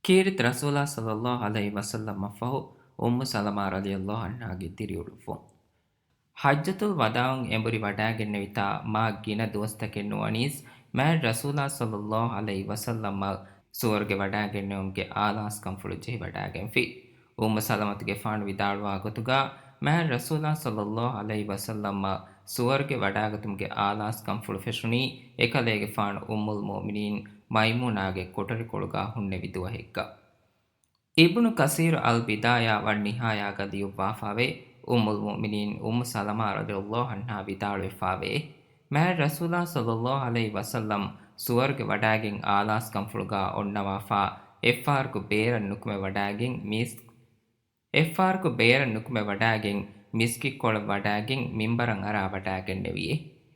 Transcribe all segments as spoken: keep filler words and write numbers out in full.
ކީރިތި ރަސޫލާ ޞައްލައްލާހު ޢަލައިހި ވަސައްލަމަށްފަހު އުއްމު ސަލަމާ ރަޟިޔައްލާހު ޢަންހާގެ ދިރިއުޅުއްވުން. ޙައްޖަތުލް ވަދާޢުން އެނބުރި ވަޑާގެންނެވިތާ މާ ގިނަ ދުވަސްތަކެއް ނުވަނީސް، މާތް ރަސޫލާ ޞައްލައްލާހު ޢަލައިހި ވަސައްލަމަށް ސުވަރުގެ ވަޑާގެންނެވުމުގެ އާލާސްކަންފުޅު ޖެހިވަޑާގެންފި. އުއްމު ސަލަމަތުގެފާނު ވިދާޅުވާ ގޮތުގަ، މާތް ރަސޫލާ ޞައްލައްލާހު ޢަލައިހި ވަސައްލަމަށް ސުވަރުގެ ވަޑާގަތުމުގެ އާލާސްކަންފުޅު ފެށުނީ އެކަލޭގެފާނު އުއްމުލް މުއުމިނީން މައިމޫނާގެ ކޮޓަރިކޮޅުގަ ހުންނެވި ދުވަހެއްގަ. އިބްނު ކަސީރު އަލް ބިދާޔާ ވައް ނިހާޔާގަ ލިޔުއްވާފަވޭ، އުއްމުލް މުއުމިނީން އުއްމު ސަލަމާ ރަޟިޔައްލާހު ޢަންހާ ވިދާޅުވެފަވޭ، މާތް ރަސޫލާ ޞައްލައްލާހު ޢަލައިހި ވަސައްލަމް ސުވަރުގެ ވަޑާގެން އާލާސްކަންފުޅުގަ އޮންނަވާފަ، އެއްފަހަރަކު ބޭރަށް ނުކުމެ ވަޑާގެން މީސް، އެއްފަހަރަކު ބޭރަށް ނުކުމެ ވަޑާގެން މިސްކިތްކޮޅަށް ވަޑާގެން މިންބަރަށް އަރާ ވަޑާގެންނެވިއޭ.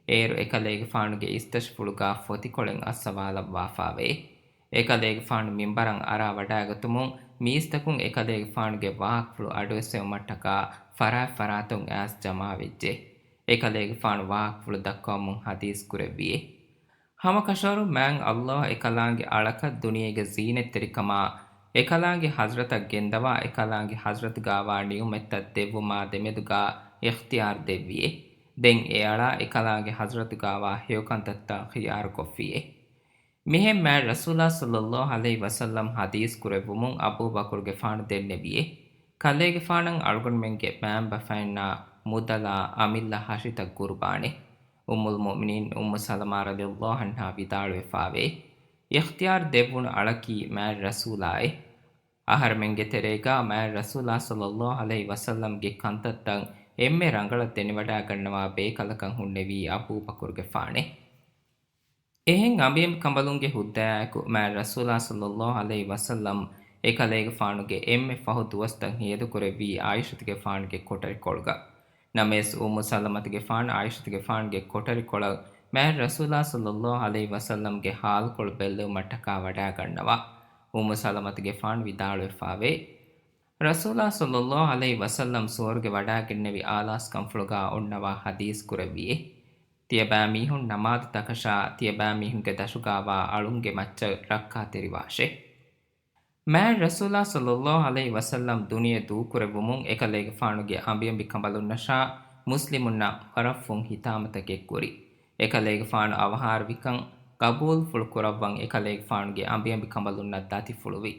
އޭރު އެކަލޭގެފާނުގެ އިސްތަށިފުޅުގަ ފޮތިކޮޅެއް އައްސަވާލައްވާފަވޭ. އެކަލޭގެފާނު މިންބަރަށް އަރާ ވަޑާގަތުމުން މީސްތަކުން އެކަލޭގެފާނުގެ ވާހަކަފުޅު އަޑުއެއްސެވުމަށްޓަކާ ފަރާތް ފަރާތުން އައިސް ޖަމާވެއްޖެ. އެކަލޭގެފާނު ވާހަކަފުޅު ދައްކަވަމުން ޙަދީޘް ކުރެއްވިއޭ. ހަމަކަށަވަރުން މާތް ﷲ އެކަލާނގެ އަޅަކަށް ދުނިޔޭގެ ޒީނަތްތެރިކަމާ، އެކަލާނގެ ޙަޟްރަތަށް ގެންދަވާ، އެކަލާނގެ ޙަޟްރަތުގަވާ ނިޢުމަތްތައް ދެއްވުމާ ދެމެދުގަ އިޚްތިޔާރު ދެއްވިއޭ. ދެން އެއަޅާ އެކަލާނގެ ޙަޟްރަތުގަވާ ހެޔޮކަންތައްތައް ޚިޔާރުކޮށްފިއޭ. މިހެން މާތް ރަސޫލާ ޞައްލައްލާހު ޢަލައިހި ވަސައްލަމް ޙަދީޘް ކުރެއްވުމުން އަބޫބަކުރުގެފާނު ދެންނެވިއޭ. ކަލޭގެފާނަށް އަޅުގަނޑުމެންގެ މައިންބަފައިންނާ މުދަލާ އަމިއްލަ ހަށިތައް ޤުރުބާނެއް. އުއްމުލް މުއުމިނީން އުއްމު ސަލަމާ ރަޟިޔައްލާހު ޢަންހާ ވިދާޅުވެފަވޭ، އިޚްތިޔާރު ދެއްވުނު އަޅަކީ މާތް ރަސޫލާއޭ. އަހަރެމެންގެ ތެރޭގަ މާތް ރަސޫލާ ޞައްލައްލާހު ޢަލައިހި ވަސައްލަމްގެ ކަންތައްތައް އެންމެ ރަނގަޅަށް ދެނެވަޑާގަންނަވާ ބޭކަލަކަށް ހުންނެވީ އަބޫބަކުރުގެފާނޭ. އެހެން އަނބިޔަނބިކަނބަލުންގެ ހުއްދަޔާއެކު މާތް ރަސޫލާ ޞައްލައްލާހު ޢަލައިހި ވަސައްލަމް އެކަލޭގެފާނުގެ އެންމެ ފަހު ދުވަސްތައް ހޭދަކުރެއްވީ ޢާއިޝަތުގެފާނުގެ ކޮޓަރިކޮޅުގަ. ނަމަވެސް އުއްމު ސަލަމަތުގެފާނު ޢާއިޝަތުގެފާނުގެ ކޮޓަރިކޮޅަށް މާތް ރަސޫލާ ޞައްލައްލާހު ޢަލައިހި ވަސައްލަމްގެ ޙާލުކޮޅު ބެއްލެވުމަށްޓަކާ ވަޑާގަންނަވާ. އުއްމު ސަލަމަތުގެފާނު ވިދާޅުވެފަވޭ، ރަސޫލާ ޞައްލައްލާހު ޢަލައިހި ވަސައްލަމް ސުވަރުގެ ވަޑާގެންނެވި އާލާސްކަންފުޅުގަ އޮންނަވާ ޙަދީޘް ކުރެއްވިއޭ. ތިޔަބައިމީހުން ނަމާދުތަކަށާ ތިޔަބައިމީހުންގެ ދަށުގަވާ އަޅުންގެ މައްޗަށް ރައްކާތެރިވާށޭ. މާތް ރަސޫލާ ޞައްލައްލާހު ޢަލައިހި ވަސައްލަމް ދުނިޔެ ދޫކުރެއްވުމުން އެކަލޭގެފާނުގެ އަނބިއަނބިކަނބަލުންނަށާ މުސްލިމުންނަށް ވަރަށް ފުން ހިތާމަތަކެއް ކުރި. އެކަލޭގެފާނު އަވަހާރަވިކަން ގަބޫލުފުޅު ކުރައްވަން އެކަލޭގެފާނުގެ އަނބިއަނބިކަނބަލުންނަށް ދަތިފުޅުވި.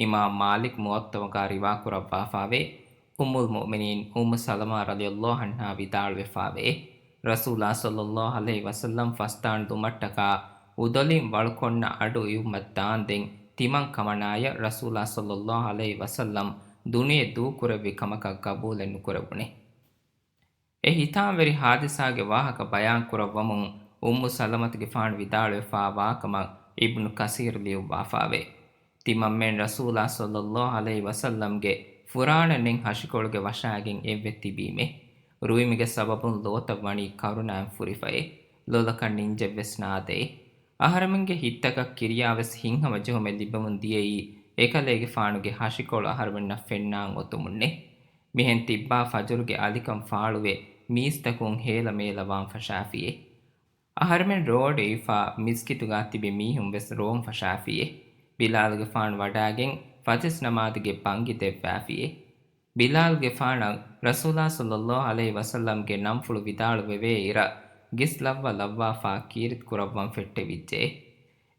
އިމާމް މާލިކް މުވައްޠައުގަ ރިވާކުރައްވާފަވޭ، އުއްމުލް މުއުމިނީން އުއްމު ސަލަމާ ރަޟިޔައްލާހު ޢަންހާ ވިދާޅުވެފަވޭ، ރަސޫލާ ޞައްލައްލާހު ޢަލައިހި ވަސައްލަމް ފަސްދާން ދުމަށްޓަކާ އުދޮލިން ވަޅުކޮންނަ އަޑު އިވުމަށް ދާންދެން ތިމަން ކަމަނާޔަށް ރަސޫލާ ޞައްލައްލާހު ޢަލައިހި ވަސައްލަމް ދުނިޔެ ދޫކުރެއްވި ކަމަކަށް ގަބޫލެއް ނުކުރެވުނެ. އެ ހިތާމަވެރި ހާދިސާގެ ވާހަކަ ބަޔާން ކުރައްވަމުން އުއްމު ސަލަމަތުގެފާނު ވިދާޅުވެފާ ވާކަމަށް އިބްނު ކަސީރު ލިޔުއްވާފަވޭ. ތިމަންމެން ރަސޫލާ ޞައްލައްލާހު ޢަލައިހި ވަސައްލަމްގެ ފުރާނަ ނެތް ހަށިކޮޅުގެ ވަށާގެން އެއްވެ ތިބީމޭ. ރުއިމުގެ ސަބަބުން ލޯތައް ވަނީ ކަރުނައިން ފުރިފައޭ. ލޮލަކަށް ނިންޖެއްވެސް ނާދެއޭ. އަހަރެމެންގެ ހިތްތަކަށް ކިރިޔާވެސް ހިތްހަމަޖެހުމެއް ލިބެމުން ދިޔައީ އެކަލޭގެފާނުގެ ހަށިކޮޅު އަހަރުމެންނަށް ފެންނާން އޮތުމުންނޭ. މިހެން ތިއްބާ ފަޖުރުގެ އަލިކަން ފާޅުވެ މީސްތަކުން ހޭލަމޭލަ ވާން ފަށާފިއޭ. އަހަރެމެން ރޯޑު އިވިފާ މިސްކިތުގާ ތިބި މީހުން ވެސް ރޯން ފަށާފިއޭ. ބިލާލުގެފާނު ވަޑާގެން ފަތިސް ނަމާދުގެ ބަންގި ދެއްވާފިއޭ. ބިލާލުގެފާނަށް ރަސޫލާ ޞައްލައްލާހު ޢަލައިހި ވަސައްލަމްގެ ނަންފުޅު ވިދާޅުވެވޭ އިރަށް ގިސް ލައްވަ ލައްވާފާ ކީރިތި ކުރައްވަން ފެއްޓެވިއްޖެ.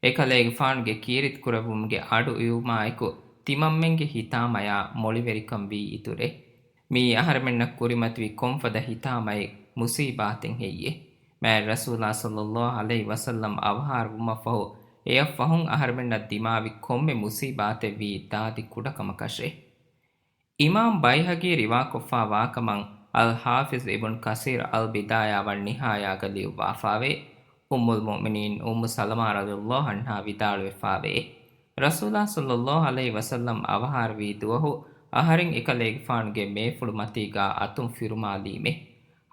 އެކަލޭގެފާނުގެ ކީރިތި ކުރެއްވުމުގެ އަޑު އިވުމާއެކު ތިމަންމެންގެ ހިތާމަޔާ މޮޅިވެރިކަން ވީ އިތުރޭ. މިއީ އަހަރެމެންނަށް ކުރިމަތިވި ކޮންފަދަ ހިތާމައެއް މުސީބާތެއް ހެއްޔޭ؟ މާތް ރަސޫލާ ޞައްލައްލާހު ޢަލައިހި ވަސައްލަމް އަވަހާރަވުމަށްފަހު އެއަށްފަހުން އަހަރެމެންނަށް ދިމާވި ކޮންމެ މުސީބާތެއް ވީ ދާދި ކުޑަކަމަކަށޭ. އިމާމް ބައިހަގީ ރިވާކޮށްފާ ވާކަމަށް އަލް ޙާފިޒް އިބްނު ކަސީރް އަލް ބިދާޔާ ވަން ނިހާޔާގަ ލިޔުއްވާފާވޭ، އުއްމުލް މުއުމިނީން އުއްމު ސަލަމާ ރަޟިޔައްލާހު ޢަންހާ ވިދާޅުވެފާވޭ، ރަސޫލާ ޞައްލައްލާހު ޢަލައިހި ވަސައްލަމް އަވަހާރަވީ ދުވަހު އަހަރެން އެކަލޭގެފާނުގެ މޭފުޅު މަތީގާ އަތުން ފިރުމާލީމޭ.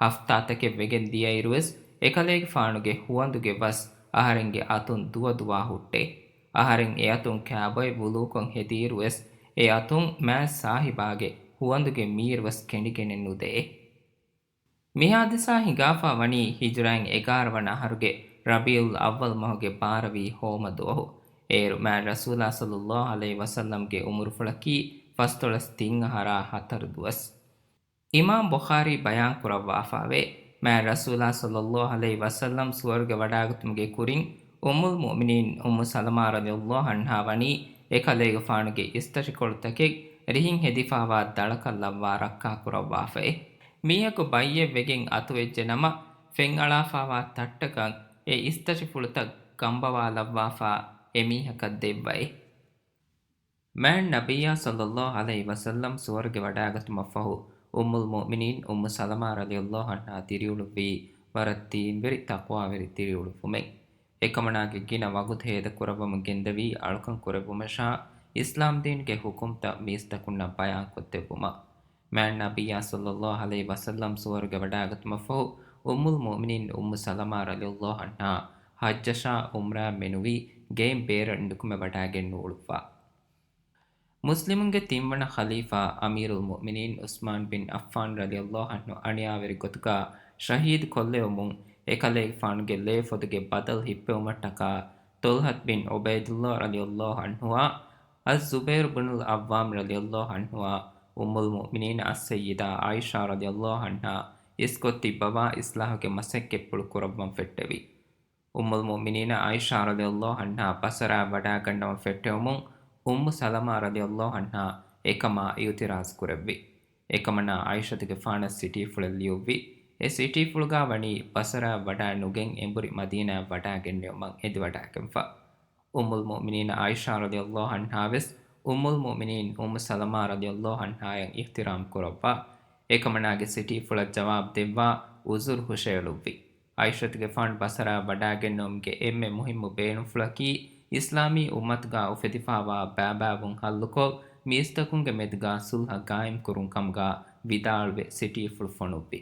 ހަފްތާތަކެއް ވެގެން ދިޔައިރުވެސް އެކަލޭގެފާނުގެ ހުވަނދުގެ ވަސް އަހަރެންގެ އަތުން ދުވަދުވާ ހުއްޓޭ. އަހަރެން އެ އަތުން ކާބޮއެ ވުޟޫކޮށް ހެދިއިރުވެސް އެ އަތުން މާތް ސާހިބާގެ ހުވަނދުގެ މީރުވަސް ކެނޑިގެނެއް ނުދެއޭ. މި ހާދިސާ ހިނގާފާ ވަނީ ހިޖުރައިން އެގާރަ ވަނަ އަހަރުގެ ރަބީޢުލް އައްވަލް މަހުގެ ބާރަ ވީ ހޯމަ ދުވަހު. އޭރު މާތް ރަސޫލާ ޞައްލައްލާހު ޢަލައިހި ވަސައްލަމްގެ ޢުމުރުފުޅަކީ ފަސްދޮޅަސް ތިން އަހަރާ ހަތަރު ދުވަސް. އިމާމް ބުޚާރީ ބަޔާން ކުރައްވާފައިވޭ، މާތް ރަސޫލާ ޞައްލައްލާހު ޢަލައިހި ވަސައްލަމް ސުވަރުގެ ވަޑާގަތުމުގެ ކުރިން އުއްމުލް މުއުމިނީން އުއްމު ސަލަމާ ރަޟިޔައްލާހު ޢަންހާ ވަނީ އެކަލޭގެފާނުގެ އިސްތަށިކޮޅުތަކެއް ރިހިން ހެދިފާވާ ދަޅަކަށް ލައްވާ ރައްކާ ކުރައްވާފައޭ. މީހަކު ބައްޔެއް ވެގެން އަތުވެއްޖެ ނަމަ، ފެންއަޅާފާވާ ތައްޓަކަށް އެ އިސްތަށިފުޅުތައް ކަނބަވާލައްވާފާ އެމީހަކަށް ދެއްވައޭ. މާތް ނަބިއްޔާ ޞައްލައްލާހު ޢަލައިހި ވަސައްލަމް ސުވަރުގެ ވަޑާގަތުމަށްފަހު، އުއްމުލް މުއުމިނީން އުއްމު ސަލަމާ ރަޟިޔައްލާހު ޢަންހާ ދިރިއުޅުއްވީ ވަރަށް ދީންވެރި، ތަޤްވާވެރި ދިރިއުޅުއްވުމެއް. އެކަމަނާގެ ގިނަ ވަގުތު ހޭދަކުރައްވަމުން ގެންދެވީ އަޅުކަން ކުރެއްވުމަށާ، އިސްލާމްދީންގެ ޙުކުމްތައް މީސްތަކުންނަށް ބަޔާންކޮށްދެއްވުމަށް. މާތް ނަބިއްޔާ ޞައްލައްލާހު ޢަލައިހި ވަސައްލަމް ސުވަރުގެ ވަޑާގަތުމަށްފަހު، އުއްމުލް މުއުމިނީން އުއްމު ސަލަމާ ރަޟިޔައްލާހު ޢަންހާ ޙައްޖަށާ ޢުމްރާއަށް މެނުވީ ގެއިން ބޭރަށް ނުކުމެވަޑާގެން ނޫޅުއްވާ. މުސްލިމުންގެ ތިންވަނަ ޚަލީފާ އަމީރުލް މުއުމިނީން ޢުސްމާން ބިން ޢައްފާން ރަޟިޔައްލާހު ޢަންހު އަނިޔާވެރި ގޮތުގަ ޝަހީދު ކޮށްލެވުމުން، އެކަލޭގެފާނުގެ ލޭފޮދުގެ ބަދަލު ހިއްޕެވުމަށްޓަކާ، ޠަލްޙަތް ބިން ޢުބައިދުﷲ ރަޟިޔައްލާހު ޢަންހުއާ، އައްޒުބައިރު ބިނުލް ޢައްވާމް ރަޟިޔައްލާހު ޢަންހުއާ، އުއްމުލް މުއުމިނީން އައްސައްޔިދާ ޢާއިޝާ ރަޟިޔައްލާހު ޢަންހާ އިސްކޮށް ތިއްބަވާ އިޞްލާޙުގެ މަސައްކަތްޕުޅު ކުރައްވަން ފެއްޓެވި. އުއްމުލް މުއުމިނީން ޢާއިޝާ ރަޟިޔައްލާހު ޢަންހާ ބަޞަރާއަށް ވަޑާގަންނަވަން ފެއްޓެވުމުން، އުއްމު ސަލަމާ ރަޟިޔައްލާހު ޢަންހާ އެކަމާ އިޢުތިރާޟް ކުރެއްވި. އެކަމަނާ ޢާއިޝަތުގެފާނަށް ސިޓީފުޅެއް ލިޔުއްވި. އެ ސިޓީފުޅުގާ ވަނީ ބަޞަރާއަށް ވަޑާ ނުގެން އެނބުރި މަދީނާއަށް ވަޑާގެންނެވުމަށް އެދިވަޑާގެންފަ. އުއްމުލް މުއުމިނީން ޢާއިޝާ ރަޟިޔައްލާހު ޢަންހާ ވެސް އުއްމުލް މުއުމިނީން އުއްމު ސަލަމާ ރަޟިޔައްލާހު ޢަންހާޔަށް އިޙްތިރާމް ކުރައްވާ، އެކަމަނާގެ ސިޓީފުޅަށް ޖަވާބު ދެއްވާ ޢުޛުރު ހުށައެޅުއްވި. ޢާއިޝަތުގެފާނު ބަޞަރާއަށް ވަޑާގެންނެވުމުގެ އެންމެ މުހިއްމު ބޭނުންފުޅަކީ، އިސްލާމީ އުއްމަތުގާ އުފެދިފާވާ ބައިބައިވުން ޙައްލުކޮށް، މީސްތަކުންގެ މެދުގާ ޞުލްޙަ ޤާއިމްކުރުން ކަމުގާ ވިދާޅުވެ ސިޓީފުޅު ފޮނުއްވި.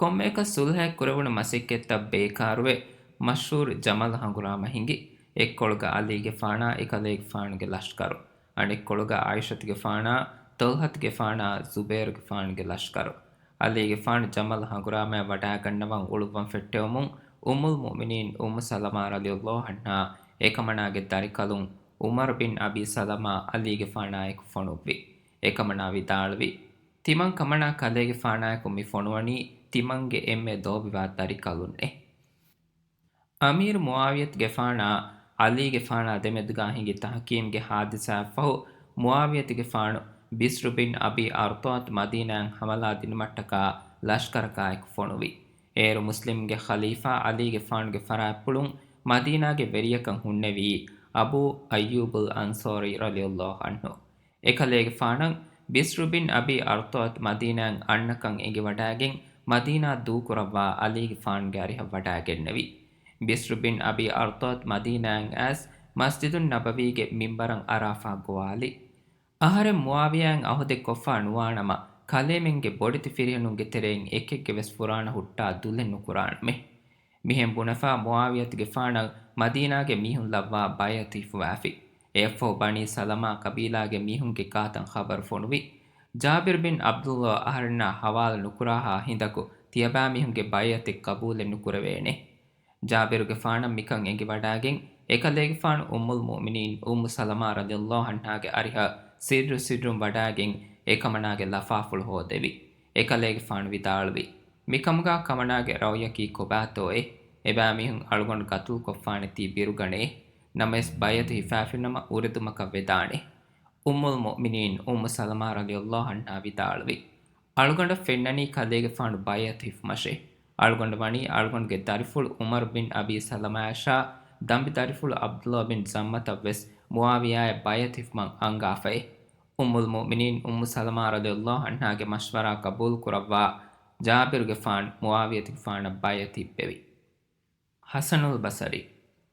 ކޮންމެއަކަށް ޞުލްޙައެއް ކުރެވުނު މަސައްކަތްތައް ބޭކާރުވެ، މަޝްހޫރު ޖަމަލް ހަނގުރާމަ ހިނގި. އެއްކޮޅުގަ ޢަލީގެފާނާ އެކަލޭގެފާނުގެ ލަޝްކަރު، އަނެއްކޮޅުގަ ޢާއިޝަތުގެފާނާ ޠަލްޙަތުގެފާނާ ޒުބައިރުގެފާނުގެ ލަޝްކަރު. ޢަލީގެފާނު ޖަމަލް ހަނގުރާމައަށް ވަޑާގަންނަވަން އުޅުއްވަން ފެއްޓެވުމުން، އުއްމުލް މުއުމިނީން އުއްމު ސަލަމާ ރަޟިޔައްލާހު ޢަންހާ އެކަމަނާގެ ދަރިކަލުން ޢުމަރު ބިން އަބީ ސަލަމާ ޢަލީގެފާނާއެކު ފޮނުއްވި. އެކަމަނާ ވިދާޅުވި، ތިމަން ކަމަނާ ކަލޭގެފާނާއެކު މި ފޮނުވަނީ ތިމަންގެ އެންމެ ލޯބިވާ ދަރިކަލުންނޭ. އަމީރު މުޢާވިޔަތުގެފާނާ ޢަލީގެފާނާ ދެމެދުގާ ހިނގި ތަޙްކީމްގެ ޙާދިސާއަށްފަހު، މުޢާވިޔަތުގެފާނު ބިޝްރު ބިން އަބީ އަރްޠާތު މަދީނާއަށް ޙަމަލާ ދިނުމަށްޓަކާ ލަޝްކަރަކާއެކު ފޮނުވި. އޭރު މުސްލިމުންގެ ޚަލީފާ ޢަލީގެފާނުގެ ފަރާތްޕުޅުން މަދީނާގެ ވެރިޔަކަށް ހުންނެވީ އަބޫ އައްޔޫބުލް އަންޞާރީ ރަޟިޔައްލާހު ޢަންހު. އެކަލޭގެފާނަށް ބިޝްރު ބިން އަބީ އަރްޠާތު މަދީނާއަށް އަންނަކަން އެނގިވަޑާގެން، މަދީނާ ދޫކުރައްވާ ޢަލީގެފާނުގެ އަރިހަށް ވަޑާގެންނެވި. ބިޝްރު ބިން އަބީ އަރްޠާތު މަދީނާއަށް އައިސް، މަސްޖިދުއް ނަބަވީގެ މިންބަރަށް އަރާފާ ގޮވާލި. އަހަރެން މުޢާވިޔާއަށް ޢަހުދެއް ކޮށްފާ ނުވާނަމަ، ކަލޭމެންގެ ބޮޑެތި ފިރިހެނުންގެ ތެރެއިން އެކެއްގެ ވެސް ފުރާނަ ހުއްޓާ ދުލެއް ނުކުރާނަމޭ. މިހެން ބުނެފާ މުޢާވިޔަތުގެފާނަށް މަދީނާގެ މީހުން ލައްވާ ބައިޢަތު ހިފުވާފި. އެއަށްފަހު ބަނީ ސަލަމާ ޤަބީލާގެ މީހުންގެ ގާތަށް ޚަބަރު ފޮނުވި. ޖާބިރު ބިން ޢަބްދުﷲ އަހަރެންނާ ޙަވާލު ނުކުރާހާ ހިނދަކު ތިޔަބައިމީހުންގެ ބައިޢަތެއް ޤަބޫލެއް ނުކުރެވޭނެ. ޖާބިރުގެފާނަށް މިކަން އެނގިވަޑާގެން، އެކަލޭގެފާނު އުއްމުލް މުއުމިނީން އުއްމު ސަލަމާ ރަޟިޔައްލާހު ޢަންހާގެ އަރިހަށް ސިއްރު ސިއްރުން ވަޑާގެން، އެކަމަނާގެ ލަފާފުޅު ހޯދެވި. އެކަލޭގެފާނު ވިދާޅުވި، މިކަމުގާ ކަމަނާގެ ރައުޔަކީ ކޮބާތޯއޭ؟ އެބައިމީހުން އަޅުގަނޑު ޤަތުލުކޮށްފާނެތީ ބިރުގަނޭ. ނަމަވެސް ބައިޢަތު ހިފާފިނަމަ އުރެދުމަކަށް ވެދާނެ. އުއްމުލް މުއުމިނީން އުއްމު ސަލަމާ ރަޟިޔައްލާހު ޢަންހާ ވިދާޅުވި، އަޅުގަނޑަށް ފެންނަނީ ކަލޭގެފާނު ބައިޢަތު ހިފުމަށޭ. އަޅުގަނޑު ވަނީ އަޅުގަނޑުގެ ދަރިފުޅު ޢުމަރު ބިން އަބީ ސަލަމާއަށާ ދަނބި ދަރިފުޅު ޢަބްދުﷲ ބިން ޒައްމަތަށް ވެސް މުޢާވިޔާއަށް ބައިޢަތު ހިފުމަށް އަންގާފައޭ. އުއްމުލް މުއުމިނީން އުއްމު ސަލަމާ ރަޟިޔައްލާހު ޢަންހާގެ މަޝްވަރާ ޤަބޫލު ކުރައްވާ، ޖާބިރުގެފާނު މުޢާވިޔަތުގެފާނަށް ބައިޢަތު ހިއްޕެވި. ޙަސަނުލް ބަޞަރީ.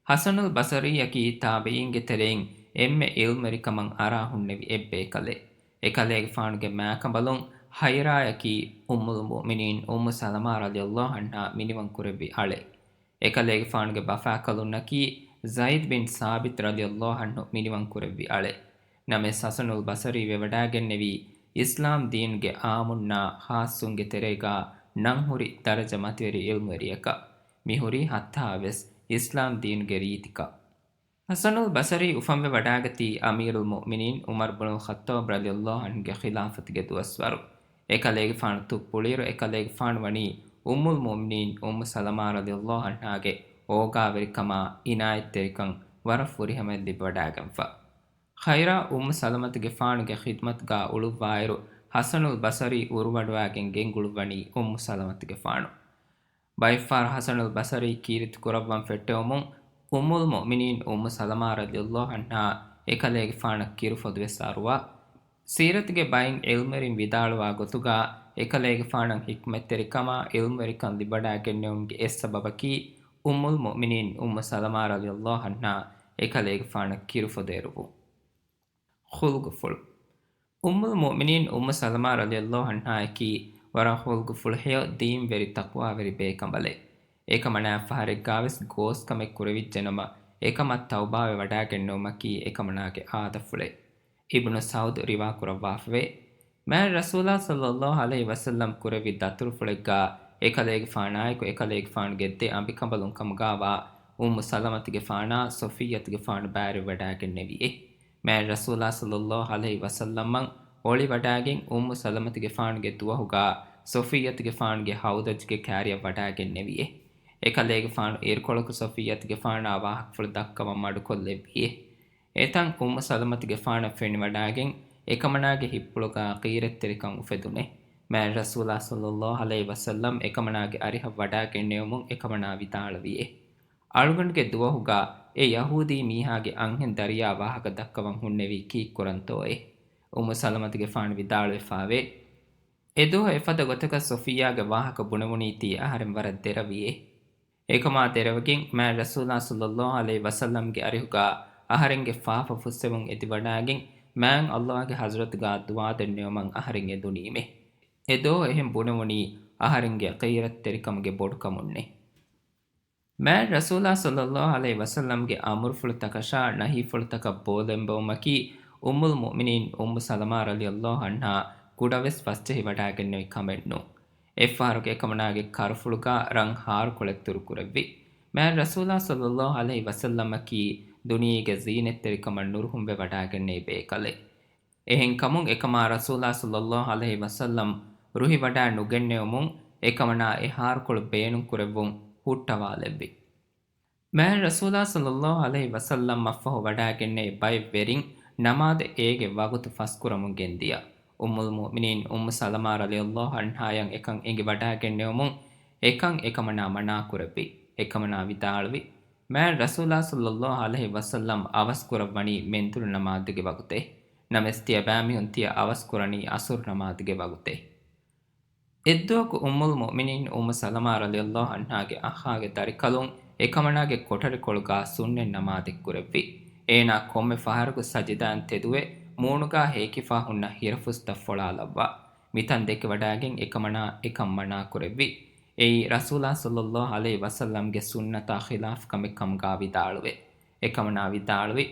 ޙަސަނުލް ބަޞަރީއަކީ ތާބިޢީންގެ ތެރެއިން އެންމެ ޢިލްމުވެރިކަމަށް އަރާ ހުންނެވި އެއްބޭކަލެއް. އެކަލޭގެފާނުގެ މާކަނބަލުން ހައިރާއަކީ އުއްމުލް މުއުމިނީން އުއްމު ސަލަމާ ރަޟިޔައްލާހު ޢަންހާ މިނިވަންކުރެއްވި އަޅެއް. އެކަލޭގެފާނުގެ ބަފާކަލުންނަކީ ޒައިދް ބިން ސާބިތް ރަޟިޔައްލާހު ޢަންހު މިނިވަންކުރެއްވި އަޅެއް. ނަމަވެސް ޙަސަނުލް ބަޞަރީ ވެވަޑާގެންނެވީ އިސްލާމް ދީނުގެ ޢާއްމުންނާ ޚާއްޞުންގެ ތެރޭގާ ނަންހުރި ދަރަޖަ މަތިވެރި ޢިލްމުވެރިޔަކަށް. މިހުރީ ހައްތާވެސް އިސްލާމް ދީނުގެ ރީތިކަން. ޙަސަނުލް ބަޞަރީ އުފަންވެ ވަޑާގަތީ އަމީރުލް މުއުމިނީން ޢުމަރު ބުނުލް ޚައްޠާބް ރަޟިޔަﷲ ޢަންހުގެ ޚިލާފަތުގެ ދުވަސްވަރު. އެކަލޭގެފާނު ތުއްޕުޅިއިރު، އެކަލޭގެފާނު ވަނީ އުއްމުލް މުއުމިނީން އުއްމު ސަލަމާ ރަޟިޔަﷲ ޢަންހާގެ އޯގާވެރިކަމާ، އިނާޔަތްތެރިކަން ވަރަށް ފުރިހަމަޔަށް ލިބިވަޑާގެންފަ. ޚައިރާ އުއްމު ސަލަމަތުގެފާނުގެ ޚިދުމަތުގާ އުޅުއްވާއިރު، ޙަސަނުލް ބަޞަރީ އުރުވަޑުވާގެން ގެންގުޅުއްވަނީ އުއްމު ސަލަމަތުގެފާނު. ބައެއްފަހަރު ޙަސަނުލް ބަޞަރީ ކީރިތި ކުރައްވަން ފެއްޓެވުމުން، އުއްމުލް މުއުމިނީން އުއްމު ސަލަމާ ރަޟިޔަﷲ ޢަންހާ އެކަލޭގެފާނަށް ކިރުފޮދުވެސް އަރުވާ. ސީރަތުގެ ބައިން ޢިލްމުވެރިން ވިދާޅުވާ ގޮތުގާ، އެކަލޭގެފާނަށް ޙިކްމަތްތެރިކަމާ، ޢިލްމުވެރިކަން ލިބިވަޑާގެންނެވުމުގެ އެއް ސަބަބަކީ، އުއްމުލް މުއުމިނީން އުއްމު ސަލަމާ ރަޟިޔަﷲ ޢަންހާ އެކަލޭގެފާނަށް ކިރުފޮދު އެރުވުން. ޚުލްގުފުޅު. އުއްމުލް މުއުމިނީން އުއްމު ސަލަމާ ރަޟިޔަﷲ ޢަންހާއަކީ ވަރަށް ޚުލްގުފުޅު ހެޔޮ ދީންވެރި ތަޤްވާވެރި ބޭކަނބަލެއް. އެކަމަނާއަށް ފަހަރެއްގާވެސް ގޯސްކަމެއް ކުރެވިއްޖެނަމަ، އެކަމަށް ތައުބާވެ ވަޑާގެންނެވުމަކީ އެކަމަނާގެ އާދަފުޅެއް. އިބްނު ސަޢުދު ރިވާކުރައްވާފަވޭ. މާތް ރަސޫލާ ޞައްލަﷲ ޢަލައިހި ވަސައްލަމް ކުރެއްވި ދަތުރުފުޅެއްގާ އެކަލޭގެފާނާއެކު އެކަލޭގެފާނުގެ ދެ އަނބިކަނބަލުން ކަމުގާވާ އުއްމު ސަލަމަތުގެފާނާ ޞަފިއްޔަތުގެފާނު ބައިވެރިވަޑާގެންނެވިއޭ. މާތް ރަސޫލާ ޞައްލަﷲ ޢަލައިހި ވަސައްލަމްއަށް އޮޅިވަޑާގެން އުއްމު ސަލަމަތުގެފާނުގެ ދުވަހުގާ ޞަފިއްޔަތުގެފާނުގެ ހައުދަޖުގެ ކާރިއަށް ވަޑާގެންނެވިއޭ. އެކަލޭގެފާނު އިރުކޮޅަކު ޞަފިއްޔަތުގެފާނާ ވާހަކަފުޅު ދައްކަވަން މަޑުކޮށްލެއްވިއޭ. އެތަން އުއްމު ސަލަމަތުގެފާނަށް ފެނިވަޑާގެން އެކަމަނާގެ ހިތްޕުޅުގާ ޣީރަތްތެރިކަން އުފެދުނޭ. މާތް ރަސޫލާ ޞައްލަﷲ ޢަލައިހި ވަސައްލަމް އެކަމަނާގެ އަރިހަށް ވަޑާގެންނެވުމުން އެކަމަނާ ވިދާޅުވިއޭ. އަޅުގަނޑުގެ ދުވަހުގާ އެ ޔަހޫދީ މީހާގެ އަންހެން ދަރިޔާ ވާހަކަ ދައްކަވަން ހުންނެވީ ކީއްކުރަންތޯއޭ؟ އުއްމު ސަލަމަތުގެފާނު ވިދާޅުވެފާވޭ. އެދުވަހު އެފަދަ ގޮތަކަށް ޞަފިއްޔާގެ ވާހަކަ ބުނެވުނީތީ އަހަރެން ވަރަށް ދެރަވިއޭ. އެކަމާ ދެރަވެގެން މާތް ރަސޫލާ ޞައްލަﷲ ޢަލައިހި ވަސައްލަމްގެ އަރިހުގާ އަހަރެންގެ ފާފަ ފުއްސެވުން އެދިވަޑާގެން މާތް ﷲގެ ޙަޟްރަތުގާ ދުޢާ ދެންނެވުމަށް އަހަރެން އެދުނީމޭ. އެދުވަހު އެހެން ބުނެވުނީ އަހަރެންގެ ޣީރަތްތެރިކަމުގެ ބޮޑުކަމުންނޭ. މާތް ރަސޫލާ ޞައްލަﷲ ޢަލައިހި ވަސައްލަމްގެ އަމުރުފުޅުތަކަށާ ނަހީފުޅުތަކަށް ބޯލަނބަވުމަކީ އުއްމުލް މުއުމިނީން އުއްމު ސަލަމާ ރަޟިޔަﷲ ޢަންހާ ކުޑަވެސް ފަސްޖެހިވަޑާގެންނެވި ކަމެއްނޫން. އެއްފަހަރަކު އެކަމަނާގެ ކަރުފުޅުގާ ރަން ހާރުކޮޅެއް ތުރުކުރެއްވި. މާތް ރަސޫލާ ޞައްލަﷲ ޢަލައިހި ވަސައްލަމަކީ ދުނިޔޭގެ ޒީނަތްތެރިކަމަށް ނުރުހުންވެ ވަޑާގެންނެވި ބޭކަލެއް. އެހެންކަމުން އެކަމާ ރަސޫލާ ޞައްލަﷲ ޢަލައިހި ވަސައްލަމް ރުހިވަޑާ ނުގެންނެވުމުން އެކަމަނާ އެ ހާރުކޮޅު ބޭނުންކުރެއްވުން ހުއްޓަވާލެއްވި. މާތް ރަސޫލާ ޞައްލަﷲ ޢަލައިހި ވަސައްލަމަށްފަހު ވަޑާގެންނެވި ބައެއް ވެރިން ނަމާދަށް އޭގެ ވަގުތު ފަސްކުރަމުން ގެންދިޔަ. އުއްމުލް މުއުމިނީން އުއްމު ސަލަމާ ރަޟިޔަﷲ ޢަންހާޔަށް އެކަން އެނގިވަޑާގެންނެވުމުން އެކަން އެކަމަނާ މަނާކުރެއްވި. އެކަމަނާ ވިދާޅުވި، މާތް ރަސޫލާ ޞައްލަﷲ ޢަލައިހި ވަސައްލަމް އަވަސް ކުރައްވަނީ މެންދުރު ނަމާދުގެ ވަގުތޭ. ނަމަވެސް ތިޔަބައިމީހުން ތިޔަ އަވަސް ކުރަނީ ޢަޞުރު ނަމާދުގެ ވަގުތޭ. އެއްދުވަހަކު އުއްމުލް މުއުމިނީން އުއްމު ސަލަމާ ރަޟިޔަﷲ ޢަންހާގެ އަޚާގެ ދަރިކަލުން އެކަމަނާގެ ކޮޓަރިކޮޅުގާ ސުންނަތް ނަމާދެއް ކުރެއްވި. އޭނާ ކޮންމެ ފަހަރަކު ސަޖިދާއިން ތެދުވެ، މޫނުގާ ހޭކިފާ ހުންނަ ހިރަފުސްތައް ފޮޅާލައްވާ. މިތަން ދެކެވަޑާގެން އެކަމަނާ އެކަން މަނާކުރެއްވި. އެއީ ރަސޫލާ ޞައްލަﷲ ޢަލައިހި ވަސައްލަމްގެ ސުންނަތާ ޚިލާފު ކަމެއް ކަމުގާ ވިދާޅުވޭ. އެކަމަނާ ވިދާޅުވި،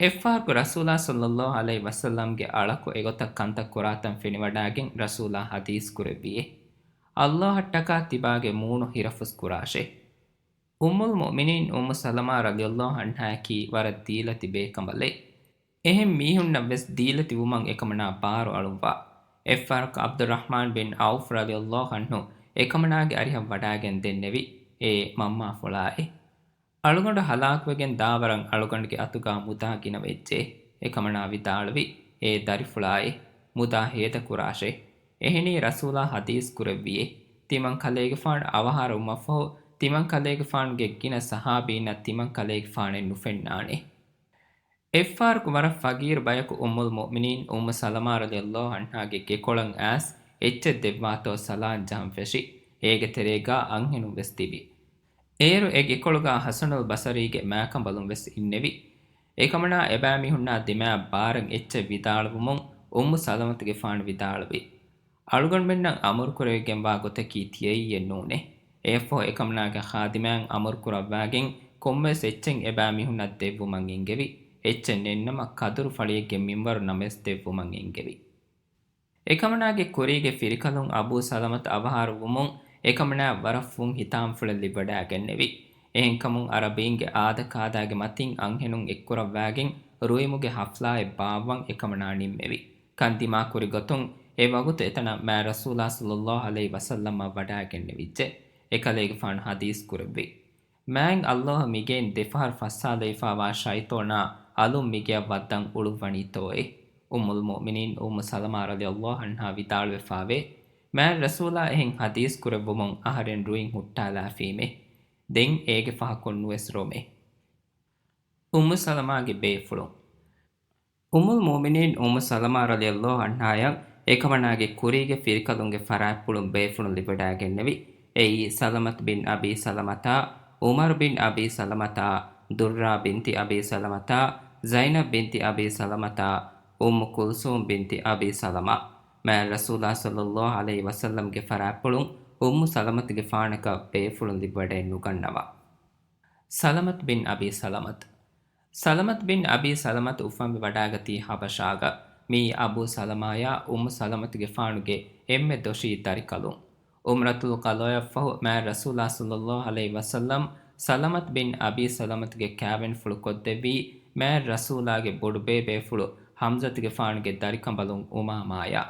އެއްފަހަރަކު ރަސޫލާ ޞައްލަﷲ ޢަލައިހި ވަސައްލަމްގެ އަޅަކު އެގޮތަށް ކަންތައް ކުރާތަން ފެނިވަޑާގެން ރަސޫލާ ޙަދީޘް ކުރެއްވިއޭ. ﷲ އަށްޓަކާ ތިބާގެ މޫނު ހިރަފުސް ކުރާށޭ. އުއްމުލް މުއުމިނީން އުއްމު ސަލަމާ ރަޟިޔަﷲ ޢަންހާއަކީ ވަރަށް ދީލަތި ބޭކަނބަލެއް. އެހެން މީހުންނަށް ވެސް ދީލަތި ވުމަށް އެކަމަނާ ބާރު އަޅުއްވާ. އެއްފަހަރަކު ޢަބްދުއްރަޙްމާން ބިން ޢައުފް ރަޟިޔަﷲ ޢަންހު އެކަމަނާގެ އަރިހަށް ވަޑާގެން ދެންނެވި، އޭ މަންމާފުޅާއޭ. އަޅުގަނޑު ހަލާކުވެގެން ދާވަރަށް އަޅުގަނޑުގެ އަތުގާ މުދާ ގިނަވެއްޖެ. އެކަމަނާ ވިދާޅުވި، އޭ ދަރިފުޅާއޭ، މުދާ ހޭދަކުރާށޭ. އެހެނީ ރަސޫލާ ޙަދީޘް ކުރެއްވިއޭ، ތިމަން ކަލޭގެފާނު އަވަހާރަވުމަށްފަހު، ތިމަން ކަލޭގެފާނުގެ ގިނަ ޞަޙާބީންނަށް ތިމަން ކަލޭގެފާނެއް ނުފެންނާނެ. އެއްފަހަރަކު ވަރަށް ފަގީރު ބަޔަކު އުއްމުލް މުއުމިނީން އުއްމު ސަލަމާ ރަޟިޔަﷲ ޢަންހާގެ ގެކޮޅަށް އައިސް އެއްޗެއް ދެއްވާތޯ ސަލާން ޖަހަން ފެށި. އޭގެ ތެރޭގާ އަންހެނުން ވެސް ތިބި. އޭރު އެ ގެކޮޅުގާ ޙަސަނުލް ބަޞަރީގެ މާކަނބަލުން ވެސް އިންނެވި. އެކަމަނާ އެބައިމީހުންނާ ދިމާއަށް ބާރަށް އެއްޗެއް ވިދާޅުވުމުން އުއްމު ސަލަމަތުގެފާނު ވިދާޅުވި، އަޅުގަނޑުމެންނަށް އަމުރުކުރެވިގެންވާ ގޮތަކީ ތިޔައީއެއް ނޫނޭ. އެއަށްފަހު އެކަމަނާގެ ޚާދިމާއިން އަމުރުކުރައްވާގެން ކޮންމެވެސް އެއްޗެއް އެބައިމީހުންނަށް ދެއްވުމަށް އެންގެވި. އެއްޗެއް ނެތްނަމަ ކަދުރު ފަޅިއެއްގެ މިންވަރު ނަމަވެސް ދެއްވުމަށް އެންގެވި. އެކަމަނާގެ ކުރީގެ ފިރިކަލުން އަބޫ ސަލަމަތު އަވަހާރަވުމުން އެކަމަނާއަށް ވަރަށް ފުން ހިތާމަފުޅެއް ލިބިވަޑާގެންނެވި. އެހެންކަމުން އަރަބީންގެ އާދަކާދާގެ މަތިން އަންހެނުން އެއްކުރައްވާގެން ރުއިމުގެ ހަފްލާއެއް ބާއްވަން އެކަމަނާ ނިންމެވި. ކަން ދިމާކުރި ގޮތުން އެ ވަގުތު އެތަނަށް މާތް ރަސޫލާ ޞައްލައްލާހު ޢަލައިހި ވަސައްލަމަށް ވަޑާގެންނެވިއްޖެ. އެކަލޭގެފާނު ޙަދީޘް ކުރެއްވި. މާތް ﷲ މިގެއިން ދެފަހަރު ފައްސާލައިފާވާ ޝައިޠޯނާ އަލުން މިގެއަށް ވައްދަން އުޅުއްވަނީތޯއޭ؟ އުއްމުލް މުއުމިނީން އުއްމު ސަލަމާ ރަޟިޔައްލާހު ޢަންހާ ވިދާޅުވެފާވޭ، މާތް ރަސޫލާ އެހެން ޙަދީޘް ކުރެއްވުމުން އަހަރެން ރުއިން ހުއްޓާލާފީމޭ. ދެން އޭގެ ފަހަކުން ނުވެސް ރޮމޭ. އުއްމު ސަލަމާގެ ބޭފުޅުން. އުއްމުލް މުއުމިނީން އުއްމު ސަލަމާ ރަޟިޔައްލާހު ޢަންހާއަށް އެކަމަނާގެ ކުރީގެ ފިރިކަލުންގެ ފަރާތްޕުޅުން ބޭފުޅުން ލިބިވަޑައިގެންނެވި. އެއީ، ސަލަމަތު ބިން އަބީ ސަލަމަތާ، ޢުމަރު ބިން އަބީ ސަލަމަތާ، ދުއްރާ ބިންތި އަބީ ސަލަމަތާ، ޒައިނަބް ބިންތި އަބީ ސަލަމަތާ، އުއްމު ކުލްސޫމް ބިންތި އަބީ ސަލަމާ. މާތް ރަސޫލާ ޞައްލައްލާހު ޢަލައިހި ވަސައްލަމްގެ ފަރާތްޕުޅުން އުއްމު ސަލަމަތުގެފާނަކަށް ބޭފުޅުން ލިބިވަޑައެއް ނުގަންނަވާ. ސަލަމަތު ބިން އަބީ ސަލަމަތު. ސަލަމަތު ބިން އަބީ ސަލަމަތު އުފަންވެ ވަޑާގަތީ ޙަބަޝާގަ. މިއީ އަބޫ ސަލަމާޔާ އުއްމު ސަލަމަތުގެފާނުގެ އެންމެ ދޮށީ ދަރިކަލުން. ޢުމްރަތުލް ޤަޟާޔަށްފަހު މާތް ރަސޫލާ ޞައްލައްލާހު ޢަލައިހި ވަސައްލަމް ސަލަމަތު ބިން އަބީ ސަލަމަތުގެ ކާވެނިފުޅު ކޮށްދެއްވީ މާތް ރަސޫލާގެ ބޮޑުބޭބޭފުޅު ޙަމްޒަތުގެފާނުގެ ދަރިކަނބަލުން އުމާމާޔާ.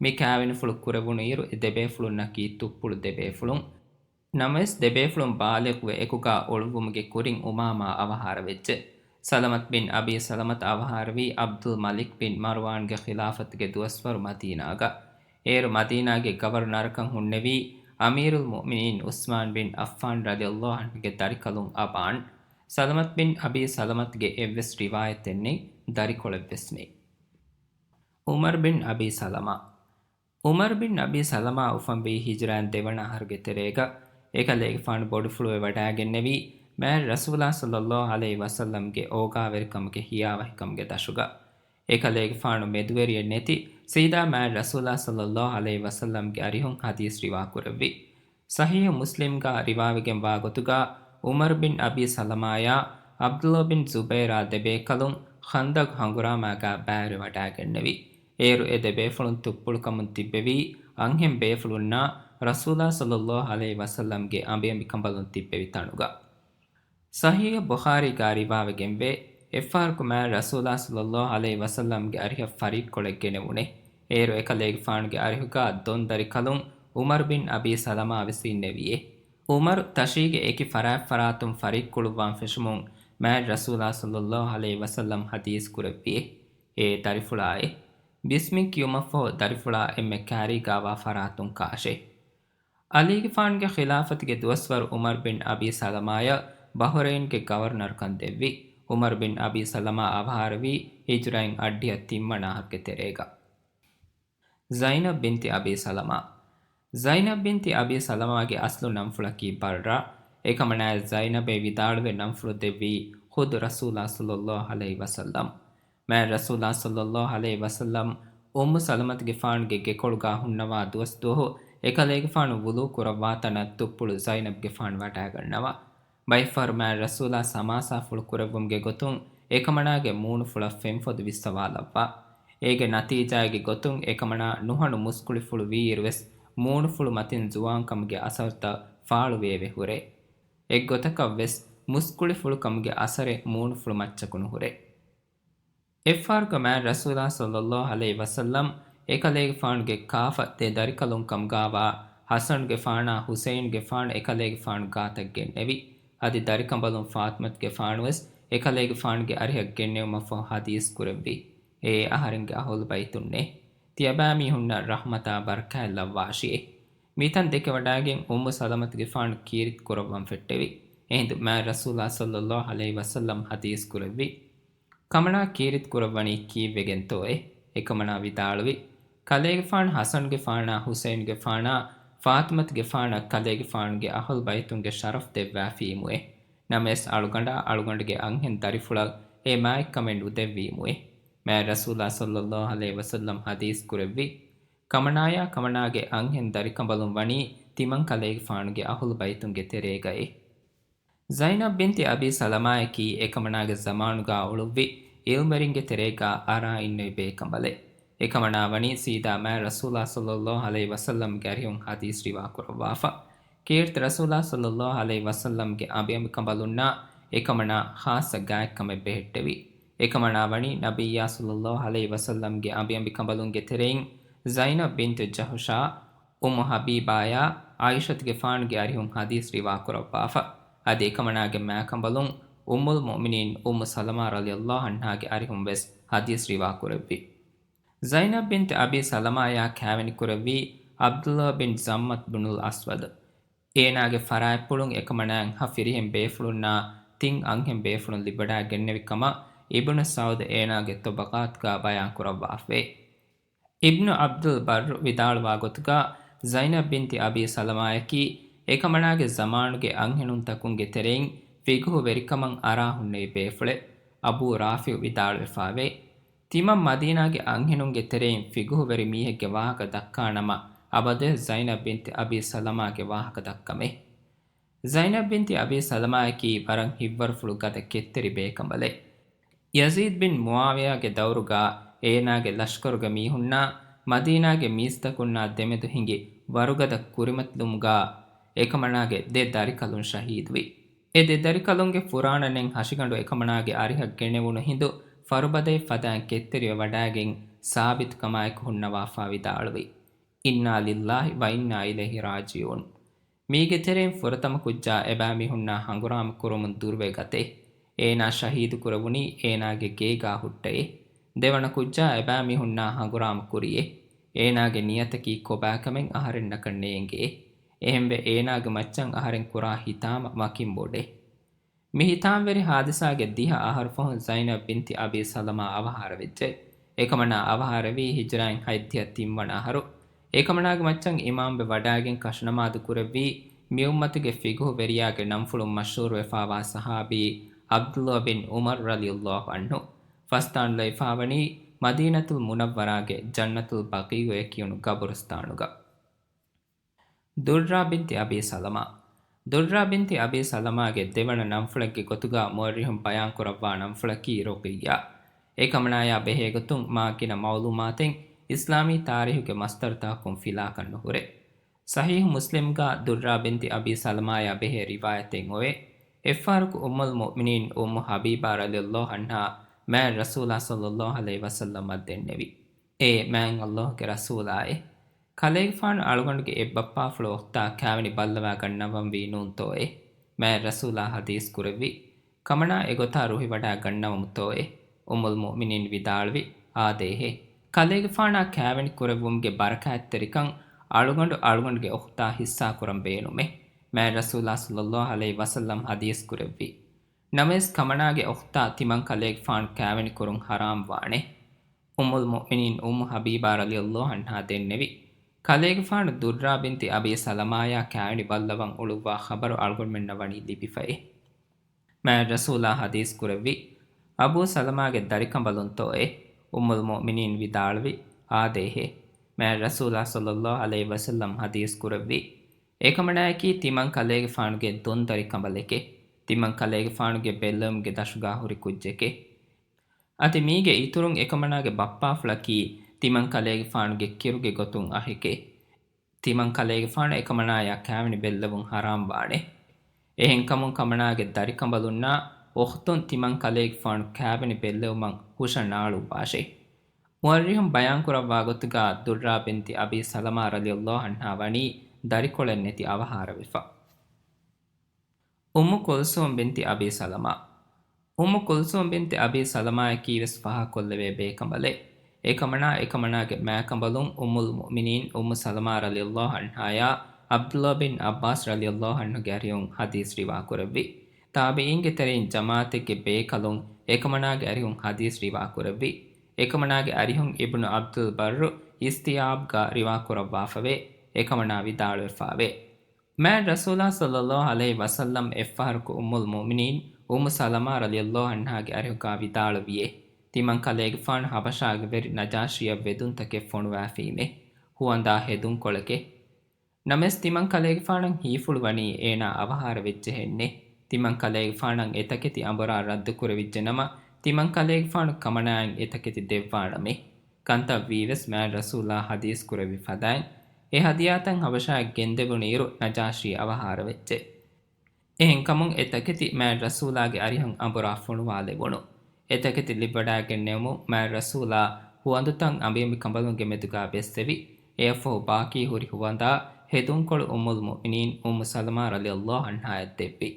މި ކާވެނިފުޅު ކުރެވުނުއިރު އެ ދެބޭފުޅުންނަކީ ތުއްޕުޅު ދެބޭފުޅުން. ނަމަވެސް ދެބޭފުޅުން ބާލިޣުވެ އެކުގާ އުޅުއްވުމުގެ ކުރިން އުމާމާ އަވަހާރަވެއްޖެ. ސަލަމަތު ބިން އަބީ ސަލަމަތު އަވަހާރަވީ ޢަބްދުލް މަލިކް ބިން މަރުވާންގެ ޚިލާފަތުގެ ދުވަސްވަރު މަދީނާގަ. އޭރު މަދީނާގެ ގަވަރުނަރަކަށް ހުންނެވީ އަމީރުލް މުއުމިނީން ޢުސްމާން ބިން ޢައްފާން ރަޟިޔައްލާހު ޢަންހުގެ ދަރިކަލުން އަބާން. ސަލަމަތު ބިން އަބީ ސަލަމަތުގެ އެއްވެސް ރިވާޔަތެއް ނެތް ދަރިކޮޅެއްވެސް ނެތް. ޢުމަރު ބިން އަބީ ސަލަމާ. ޢުމަރު ބިން އަބީ ސަލަމާ އުފަންވީ ހިޖުރައިން ދެވަނަ އަހަރުގެ ތެރޭގަ. އެކަލޭގެފާނު ބޮޑުފުޅުވެ ވަޑާގެންނެވީ މާތް ރަސޫލާ ޞައްލައްލާހު ޢަލައިހި ވަސައްލަމްގެ އޯގާވެރިކަމުގެ ހިޔާވަހިކަމުގެ ދަށުގަ. އެކަލޭގެފާނު މެދުވެރިއެއް ނެތި ސީދާ މާތް ރަސޫލާ ޞައްލައްލާހު ޢަލައިހި ވަސައްލަމްގެ އަރިހުން ޙަދީޘް ރިވާކުރެއްވި. ޞަޙީޙު މުސްލިމްގަ ރިވާވެގެންވާ ގޮތުގަ، ޢުމަރު ބިން އަބީ ސަލަމާޔާ ޢަބްދުﷲ ބިން ޒުބައިރާ ދެބޭކަލުން ޚަންދަޤު ހަނގުރާމާގަ ބައިވެރިވަޑައިގެންނެވި. އޭރު އެ ދެބޭފުޅުން ތުއްޕުޅުކަމުން ތިއްބެވީ އަންހެން ބޭފުޅުންނާ ރަސޫލާ ޞައްލައްލާހު ޢަލައިހި ވަސައްލަމްގެ އަނބިއަނބިކަނބަލުން ތިއްބެވި ތަނުގަ. ޞަޙީޙު ބުޚާރީގަ ރިވާވެގެންވޭ، އެއްފަހަރަކު މާތް ރަސޫލާ ޞައްލައްލާހު ޢަލައިހި ވަސައްލަމްގެ އަރިހަށް ފަރީއްކޮޅެއް ގެނެވުނޭ. އޭރު އެކަލޭގެފާނުގެ އަރިހުގަ ދޮންދަރިކަލުން ޢުމަރު ބިން އަބީ ސަލަމާ ވެސް އިންނެވިއޭ. ޢުމަރު ތަށީގެ އެކި ފަރާތްފަރާތުން ފަރީއްކުޅުއްވާން ފެށުމުން މާތް ރަސޫލާ ޞައްލައްލާހު ޢަލައިހި ވަސައްލަމް ޙަދީޘް ކުރެއްވިއޭ. އޭ ދަރިފުޅާއޭ! ބިސްމި ކިޔުމަށްފަހު ދަރިފުޅާ އެންމެ ކާރީގާވާ ފަރާތުން ކާށޭ. ޢަލީގެފާނުގެ ޚިލާފަތުގެ ދުވަސްވަރު ޢުމަރު ބިން އަބީ ސަލަމާޔަށް ބަޙްރައިންގެ ގަވަރުނަރުކަން ދެއްވި. ޢުމަރު ބިން އަބީ ސަލަމާ އަވަހާރަވީ ހިޖުރައިން އަށްޑިހަ ތިންވަނަ އަހަރުގެ ތެރޭގަ. ޒައިނަބް ބިންތި އަބީ ސަލަމާ. ޒައިނަބް ބިންތި އަބީ ސަލަމާގެ އަސްލު ނަންފުޅަކީ ބައްރާ. އެކަމަނާއަށް ޒައިނަބޭ ވިދާޅުވެ ނަންފުޅު ދެއްވީ ޚުދު ރަސޫލާ ޞައްލައްލާހު ޢަލައިހި ވަސައްލަމް. މާތް ރަސޫލާ ޞައްލައްލާހު ޢަލައިހި ވަސައްލަމް އުއްމު ސަލަމަތުގެފާނުގެ ގެކޮޅުގާ ހުންނަވާ ދުވަސްދުވަހު އެކަލޭގެފާނު ވުޟޫ ކުރައްވާ ތަނަށް ތުއްޕުޅު ޒައިނަބްގެފާނު ވަޑާގަންނަވާ. ބައެއްފަހަރު މާތް ރަސޫލާ ސަމާސާފުޅު ކުރެއްވުމުގެ ގޮތުން އެކަމަނާގެ މޫނުފުޅަށް ފެންފޮދު ވިއްސަވާލައްވާ. އޭގެ ނަތީޖާއެއްގެ ގޮތުން އެކަމަނާ ނުހަނު މުސްކުޅިފުޅު ވީއިރުވެސް މޫނުފުޅު މަތިން ޒުވާންކަމުގެ އަސަރުތައް ފާޅުވެއެވެ ހުރޭ. އެއްގޮތަކަށްވެސް މުސްކުޅިފުޅުކަމުގެ އަސަރެއް މޫނުފުޅު މައްޗަކު ނުހުރޭ. އެއްފަހަރަކު މާތް ރަސޫލާ ޞައްލައްލާހު ޢަލައިހި ވަސައްލަމް އެކަލޭގެފާނުގެ ކާފަ ދެ ދަރިކަލުން ކަމުގާވާ ޙަސަނުގެފާނާ ޙުސައިންގެފާނު އެކަލޭގެފާނު ގާތަށް ގެންނެވި. އަދި ދަރިކަނބަލުން ފާޠިމަތުގެފާނުވެސް އެކަލޭގެފާނުގެ އަރިހަށް ގެންނެވުމަށްފަހު ޙަދީޘް ކުރެއްވި. އޭ އަހަރެންގެ އަހުލު ބައިތުންނޭ! ތިޔަބައިމީހުންނަށް ރަޙްމަތާ ބަރަކާތް ލައްވާށިއޭ! މިތަން ދެކެވަޑައިގެން އުއްމު ސަލަމަތުގެފާނު ކީރިތި ކުރައްވަން ފެއްޓެވި. އެހިނދު މާތް ރަސޫލާ ޞައްލައްލާހު ޢަލައިހި ވަސައްލަމް ޙަދީޘް ކުރެއްވި. ކަމަނާ ކީރިތި ކުރައްވަނީ ކީއްވެގެންތޯއޭ؟ އެކަމަނާ ވިދާޅުވި، ކަލޭގެފާނު ޙަސަނުގެފާނާ ޙުސައިނުގެފާނާ ފާޠިމަތުގެފާނަށް ކަލޭގެފާނުގެ އަހުލު ބައިތުންގެ ޝަރަފް ދެއްވާފީމުއޭ. ނަމަވެސް އަޅުގަނޑާ އަޅުގަނޑުގެ އަންހެން ދަރިފުޅަށް އެ މާތްކަމެއް ނުދެއްވީމުއޭ. މާތް ރަސޫލާ ޞައްލައްލާހު ޢަލައިހި ވަސައްލަމް ޙަދީޘް ކުރެއްވި، ކަމަނާޔާ ކަމަނާގެ އަންހެން ދަރިކަނބަލުން ވަނީ ތިމަން ކަލޭގެފާނުގެ އަހުލު ބައިތުންގެ ތެރޭގައޭ. ޒައިނަބް ބިންތި އަބީ ސަލަމާއަކީ އެކަމަނާގެ ޒަމާނުގާ އުޅުއްވި ޢިލްމުވެރިންގެ ތެރޭގާ އަރާ އިންނެވި ބޭކަނބަލެއް. އެކަމަނާ ވަނީ ސީދާ މާތް ރަސޫލާ ޞައްލައްލާހު ޢަލައިހި ވަސައްލަމްގެ އަރިހުން ޙަދީޘް ރިވާ ކުރައްވާފަ. ކީރިތި ރަސޫލާ ޞައްލައްލާހު ޢަލައިހި ވަސައްލަމްގެ އަނބިއަނބިކަނބަލުންނާ އެކަމަނާ ޚާއްޞަ ގާތްކަމެއް ބެހެއްޓެވި. އެކަމަނާ ވަނީ ނަބިއްޔާ ޞައްލައްލާހު ޢަލައިހި ވަސައްލަމްގެ އަނބިއަނބިކަނބަލުންގެ ތެރެއިން ޒައިނަބް ބިންތު ޖަހުޝާ، އުއްމު ޙަބީބާޔާ، ޢާއިޝަތުގެފާނުގެ އަރިހުން ޙަދީޘް ރިވާކުރައްވާފަ. އަދި އެކަމަނާގެ މާކަނބަލުން އުއްމުލް މުއުމިނީން އުއްމު ސަލަމާ ރަޟިޔައްލާހު ޢަންހާގެ އަރިހުން ވެސް ޙަދީޘް ރިވާކުރެއްވި. ޒައިނަބް ބިންތު އަބީ ސަލަމާޔާ ކާވެނިކުރެއްވީ ޢަބްދުﷲ ބިން ޒައްމަތް ބުނުލް އަސްވަދު. އޭނާގެ ފަރާތްޕުޅުން އެކަމަނާއިން ހަ ފިރިހެން ބޭފުޅުންނާ ތިން އަންހެން ބޭފުޅުން ލިބިވަޑައިގެންނެވި ކަމަށް އިބްނު ސަޢުދު އޭނާގެ ޠަބަޤާތުގަ ބަޔާންކުރައްވާފައި. އިބްނު ޢަބްދުލް ބައްރު ވިދާޅުވާ ގޮތުގަ، ޒައިނަބް ބިންތި އަބީ ސަލަމާޔަކީ އެކަމަނާގެ ޒަމާނުގެ އަންހެނުންތަކުންގެ ތެރެއިން ފިޤުހުވެރިކަމަށް އަރާ ހުންނެވި ބޭފުޅެއް. އަބޫ ރާފިޢު ވިދާޅުވެފާވޭ، ތިމަން މަދީނާގެ އަންހެނުންގެ ތެރެއިން ފިޤުހުވެރި މީހެއްގެ ވާހަކަ ދައްކާނަމަ، އަބަދުވެސް ޒައިނަބް ބިންތި އަބީ ސަލަމާގެ ވާހަކަ ދައްކަމޭ. ޒައިނަބް ބިންތި އަބީ ސަލަމާއަކީ ވަރަށް ހިތްވަރުފުޅު ގަދަ ކެތްތެރި ބޭކަނބަލެއް. ޔަޒީދް ބިން މުޢާވިޔާގެ ދައުރުގަ އޭނާގެ ލަޝްކަރުގެ މީހުންނާ މަދީނާގެ މީސްތަކުންނާ ދެމެދު ހިނގި ވަރުގަދަ ކުރިމަތިލުމުގަ އެކަމަނާގެ ދެ ދަރިކަލުން ޝަހީދުވި. އެ ދެ ދަރިކަލުންގެ ފުރާނަ ނެތް ހަށިގަނޑު އެކަމަނާގެ އަރިހަށް ގެނެވުނު ހިނދު ފަރުބަދައެއް ފަދައިން ކެތްތެރިވެވަޑައިގެން ސާބިތުކަމާއެކު ހުންނަވާފަ ވިދާޅުވި. އިންނާ ލިއްލާހި ވަ އިންނާ އިލައިހި ރާޖިޢޫން. މީގެ ތެރެއިން ފުރަތަމަ ކުއްޖާ އެބައިމީހުންނާ ހަނގުރާމަ ކުރުމުން ދުރުވެ ގަތޭ. އޭނާ ޝަހީދު ކުރެވުނީ އޭނާގެ ގޭގާ ހުއްޓައޭ. ދެވަނަ ކުއްޖާ އެބައިމީހުންނާ ހަނގުރާމަ ކުރިއޭ. އޭނާގެ ނިޔަތަކީ ކޮބާކަމެއް އަހަރެންނަކަށް ނޭނގޭ. އެހެންވެ އޭނާގެ މައްޗަށް އަހަރެން ކުރާ ހިތާމަ ވަކިން ބޮޑޭ. މި ހިތާމަވެރި ހާދިސާގެ ދިހަ އަހަރު ފަހުން ޒައިނަބް ބިންތި އަބީ ސަލަމާ އަވަހާރަވެއްޖެ. އެކަމަނާ އަވަހާރަވީ ހިޖުރާއިން ހަތްދިހަ ތިންވަނަ އަހަރު. އެކަމަނާގެ މައްޗަށް އިމާމްވެ ވަޑައިގެން ކަށުނަމާދު ކުރެއްވީ މިއުއްމަތުގެ ފިޤުހުވެރިޔާގެ ނަންފުޅުން މަޝްހޫރުވެފާވާ ޞަޙާބީ ޢަބްދުﷲ ބިން ޢުމަރު ރަޟިޔަﷲ ޢަންހު. ފަސްދާނުލައިފާވަނީ މަދީނަތުލް މުނައްވަރާގެ ޖަންނަތުލް ބަޤީޢުއޭ ކިޔުނު ޤަބުރުސްތާނުގަ. ދުއްރާ ބިންތި އަބީ ސަލަމާ. ދުއްރާ ބިންތި އަބީ ސަލަމާގެ ދެވަނަ ނަންފުޅެއްގެ ގޮތުގަ މުއައްރިޚުން ބަޔާންކުރައްވާ ނަންފުޅަކީ ރުޤިއްޔާ. އެކަމަނާޔާ ބެހޭގޮތުން މާ ގިނަ މަޢުލޫމާތެއް އިސްލާމީ ތާރީޚުގެ މަޞްދަރުތަކަކުން ފިލާކަށް ނުހުރޭ. ޞަޙީޙު މުސްލިމްގަ ދުއްރާ ބިންތި އަބީ ސަލަމާޔާ ބެހޭ ރިވާޔަތެއް އޮވޭ، އެއްފަހަރަކު އުއްމުލް މުއުމިނީން އުއްމު ޙަބީބާ ރަޟިޔަﷲ ޢަންހާ މާތް ރަސޫލާ ޞައްލަﷲ ޢަލައިހި ވަސައްލަމަށް ދެންނެވި. އޭ މާތް ﷲގެ ރަސޫލާއޭ! ކަލޭގެފާނު އަޅުގަނޑުގެ އެއްބައްޕާފުޅު އުޚްތާ ކާވެނި ބައްލަވާ ގަންނަވަންވީ ނޫންތޯއޭ؟ މާތް ރަސޫލާ ޙަދީޘް ކުރެއްވި. ކަމަނާ އެގޮތާ ރުހިވަޑާ ގަންނަވަމުތޯއޭ؟ އުއްމުލް މުއުމިނީން ވިދާޅުވި، އާދޭހޭ. ކަލޭގެފާނާ ކާވެނި ކުރެއްވުމުގެ ބަރަކާތްތެރިކަން އަޅުގަނޑު އަޅުގަނޑުގެ އުޚްތާ ޙިއްޞާކުރަން ބޭނުމޭ. މާތް ރަސޫލާ ޞައްލަﷲ ޢަލައިހި ވަސައްލަމް ޙަދީޘް ކުރެއްވި. ނަމަވެސް ކަމަނާގެ އުޚްތާ ތިމަން ކަލޭގެފާނު ކާވެނި ކުރުން ޙަރާމް ވާނެ. އުއްމުލް މުއުމިނީން އުއްމު ޙަބީބާ ރަޟިޔަﷲ ޢަންހާ ދެންނެވި. ކަލޭގެފާނު ދުއްރާ ބިންތި އަބީ ސަލަމާޔާ ކާވެނި ބައްލަވަން އުޅުއްވާ ޚަބަރު އަޅުގަނޑުމެންނަށް ވަނީ ލިބިފައޭ. މާތް ރަސޫލާ ޙަދީޘް ކުރެއްވި، އަބޫ ސަލަމާގެ ދަރިކަނބަލުންތޯއޭ؟ އުއްމުލް މުއުމިނީން ވިދާޅުވި، އާދޭހޭ. މާތް ރަސޫލާ ޞައްލަﷲ ޢަލައިހި ވަސައްލަމް ޙަދީޘް ކުރެއްވި، އެކަމަނާއަކީ ތިމަން ކަލޭގެފާނުގެ ދޮންދަރި ކަނބަލެކޭ. ތިމަން ކަލޭގެފާނުގެ ބެއްލެވުމުގެ ދަށުގާ ހުރި ކުއްޖެކޭ. އަދި މީގެ އިތުރުން އެކަމަނާގެ ބައްޕާފުޅަކީ ތިމަން ކަލޭގެފާނުގެ ކިރުގެ ގޮތުން އަހެކޭ. ތިމަން ކަލޭގެފާނު އެކަމަނާޔާ ކާވެނި ބެއްލެވުން ޙަރާމް ވާނެ. އެހެންކަމުން ކަމަނާގެ ދަރިކަނބަލުންނާ އުޚްތުން ތިމަން ކަލޭގެފާނު ކާވެނި ބެއްލެވުމަށް ހުށަ ނާޅުއްވާށޭ. މުއައްރިޚުން ބަޔާންކުރައްވާ ގޮތުގަ ދުއްރާ ބިންތި އަބީ ސަލަމާ ރަޟިޔަﷲ ޢަންހާ ވަނީ ދަރިކޮޅެއް ނެތި އަވަހާރަވެފަ. އުއްމު ކުލްސޫމް ބިންތި އަބީ ސަލަމާ. އުއްމު ކުލްސޫމް ބިންތި އަބީ ސަލަމާއަކީވެސް ފާހަގަކޮށްލެވޭ ބޭކަނބަލެއް. އެކަމަނާ އެކަމަނާގެ މާކަނބަލުން އުއްމުލް މުއުމިނީން އުއްމު ސަލަމާ ރަޟިޔަﷲ ޢަންހާޔާ ޢަބްދުﷲ ބިން ޢައްބާސް ރަޟިޔަﷲ ޢަންހުގެ އަރިހުން ޙަދީޘް ރިވާކުރެއްވި. ތާބިޢީންގެ ތެރެއިން ޖަމާޢަތެއްގެ ބޭކަލުން އެކަމަނާގެ އަރިހުން ޙަދީޘް ރިވާކުރެއްވި. އެކަމަނާގެ އަރިހުން އިބްނު ޢަބްދުލް ބައްރު އިސްތިޔާބްގަ ރިވާކުރައްވާފަވޭ. އެކަމަނާ ވިދާޅުވެފާވޭ. މާތް ރަސޫލާ ޞައްލަﷲ ޢަލައިހި ވަސައްލަމް އެއްފަހަރަކު އުއްމުލް މުއުމިނީން އުއްމު ސަލަމާ ރަޟިޔަﷲ ޢަންހާގެ އަރިހުގާ ވިދާޅުވިއޭ، ތިމަން ކަލޭގެފާނު ޙަބަޝާގެ ވެރި ނަޖާޝީއަށް ވެދުންތަކެއް ފޮނުވާފީމޭ. ހުވަނދާ ހެދުންކޮޅެކޭ. ނަމަވެސް ތިމަން ކަލޭގެފާނަށް ހީފުޅު ވަނީ އޭނާ އަވަހާރަވެއްޖެހެންނޭ. ތިމަން ކަލޭގެފާނަށް އެތަކެތި އަނބުރާ ރައްދު ކުރެވިއްޖެ ނަމަ، ތިމަން ކަލޭގެފާނު ކަމަނާއަށް އެތަކެތި ދެއްވާނަމޭ. ކަންތައް ވީވެސް މާތް ރަސޫލާ ޙަދީޘް ކުރެއްވި ފަދައިން، އެ ހަދިޔާތައް ހަބަޝާއަށް ގެންދެވުނު އިރު ނަޖާޝީ އަވަހާރަވެއްޖެ. އެހެންކަމުން އެ ތަކެތި މާތް ރަސޫލާގެ އަރިހަށް އަނބުރާ ފޮނުވާލެވުނު. އެ ތަކެތި ލިއްވަޑާގެންނެވުމުން މާތް ރަސޫލާ ހުވަނދުތައް އަނބިއަނބިކަނބަލުންގެ މެދުގާ ބެއްސެވި. އެއަށްފަހު ބާކީ ހުރި ހުވަނދާ ހެދުންކޮޅު އުއްމުލް މުއުމިނީން އުއްމު ސަލަމާ ރަޟިޔަﷲ ޢަންހާއަށް ދެއްވި.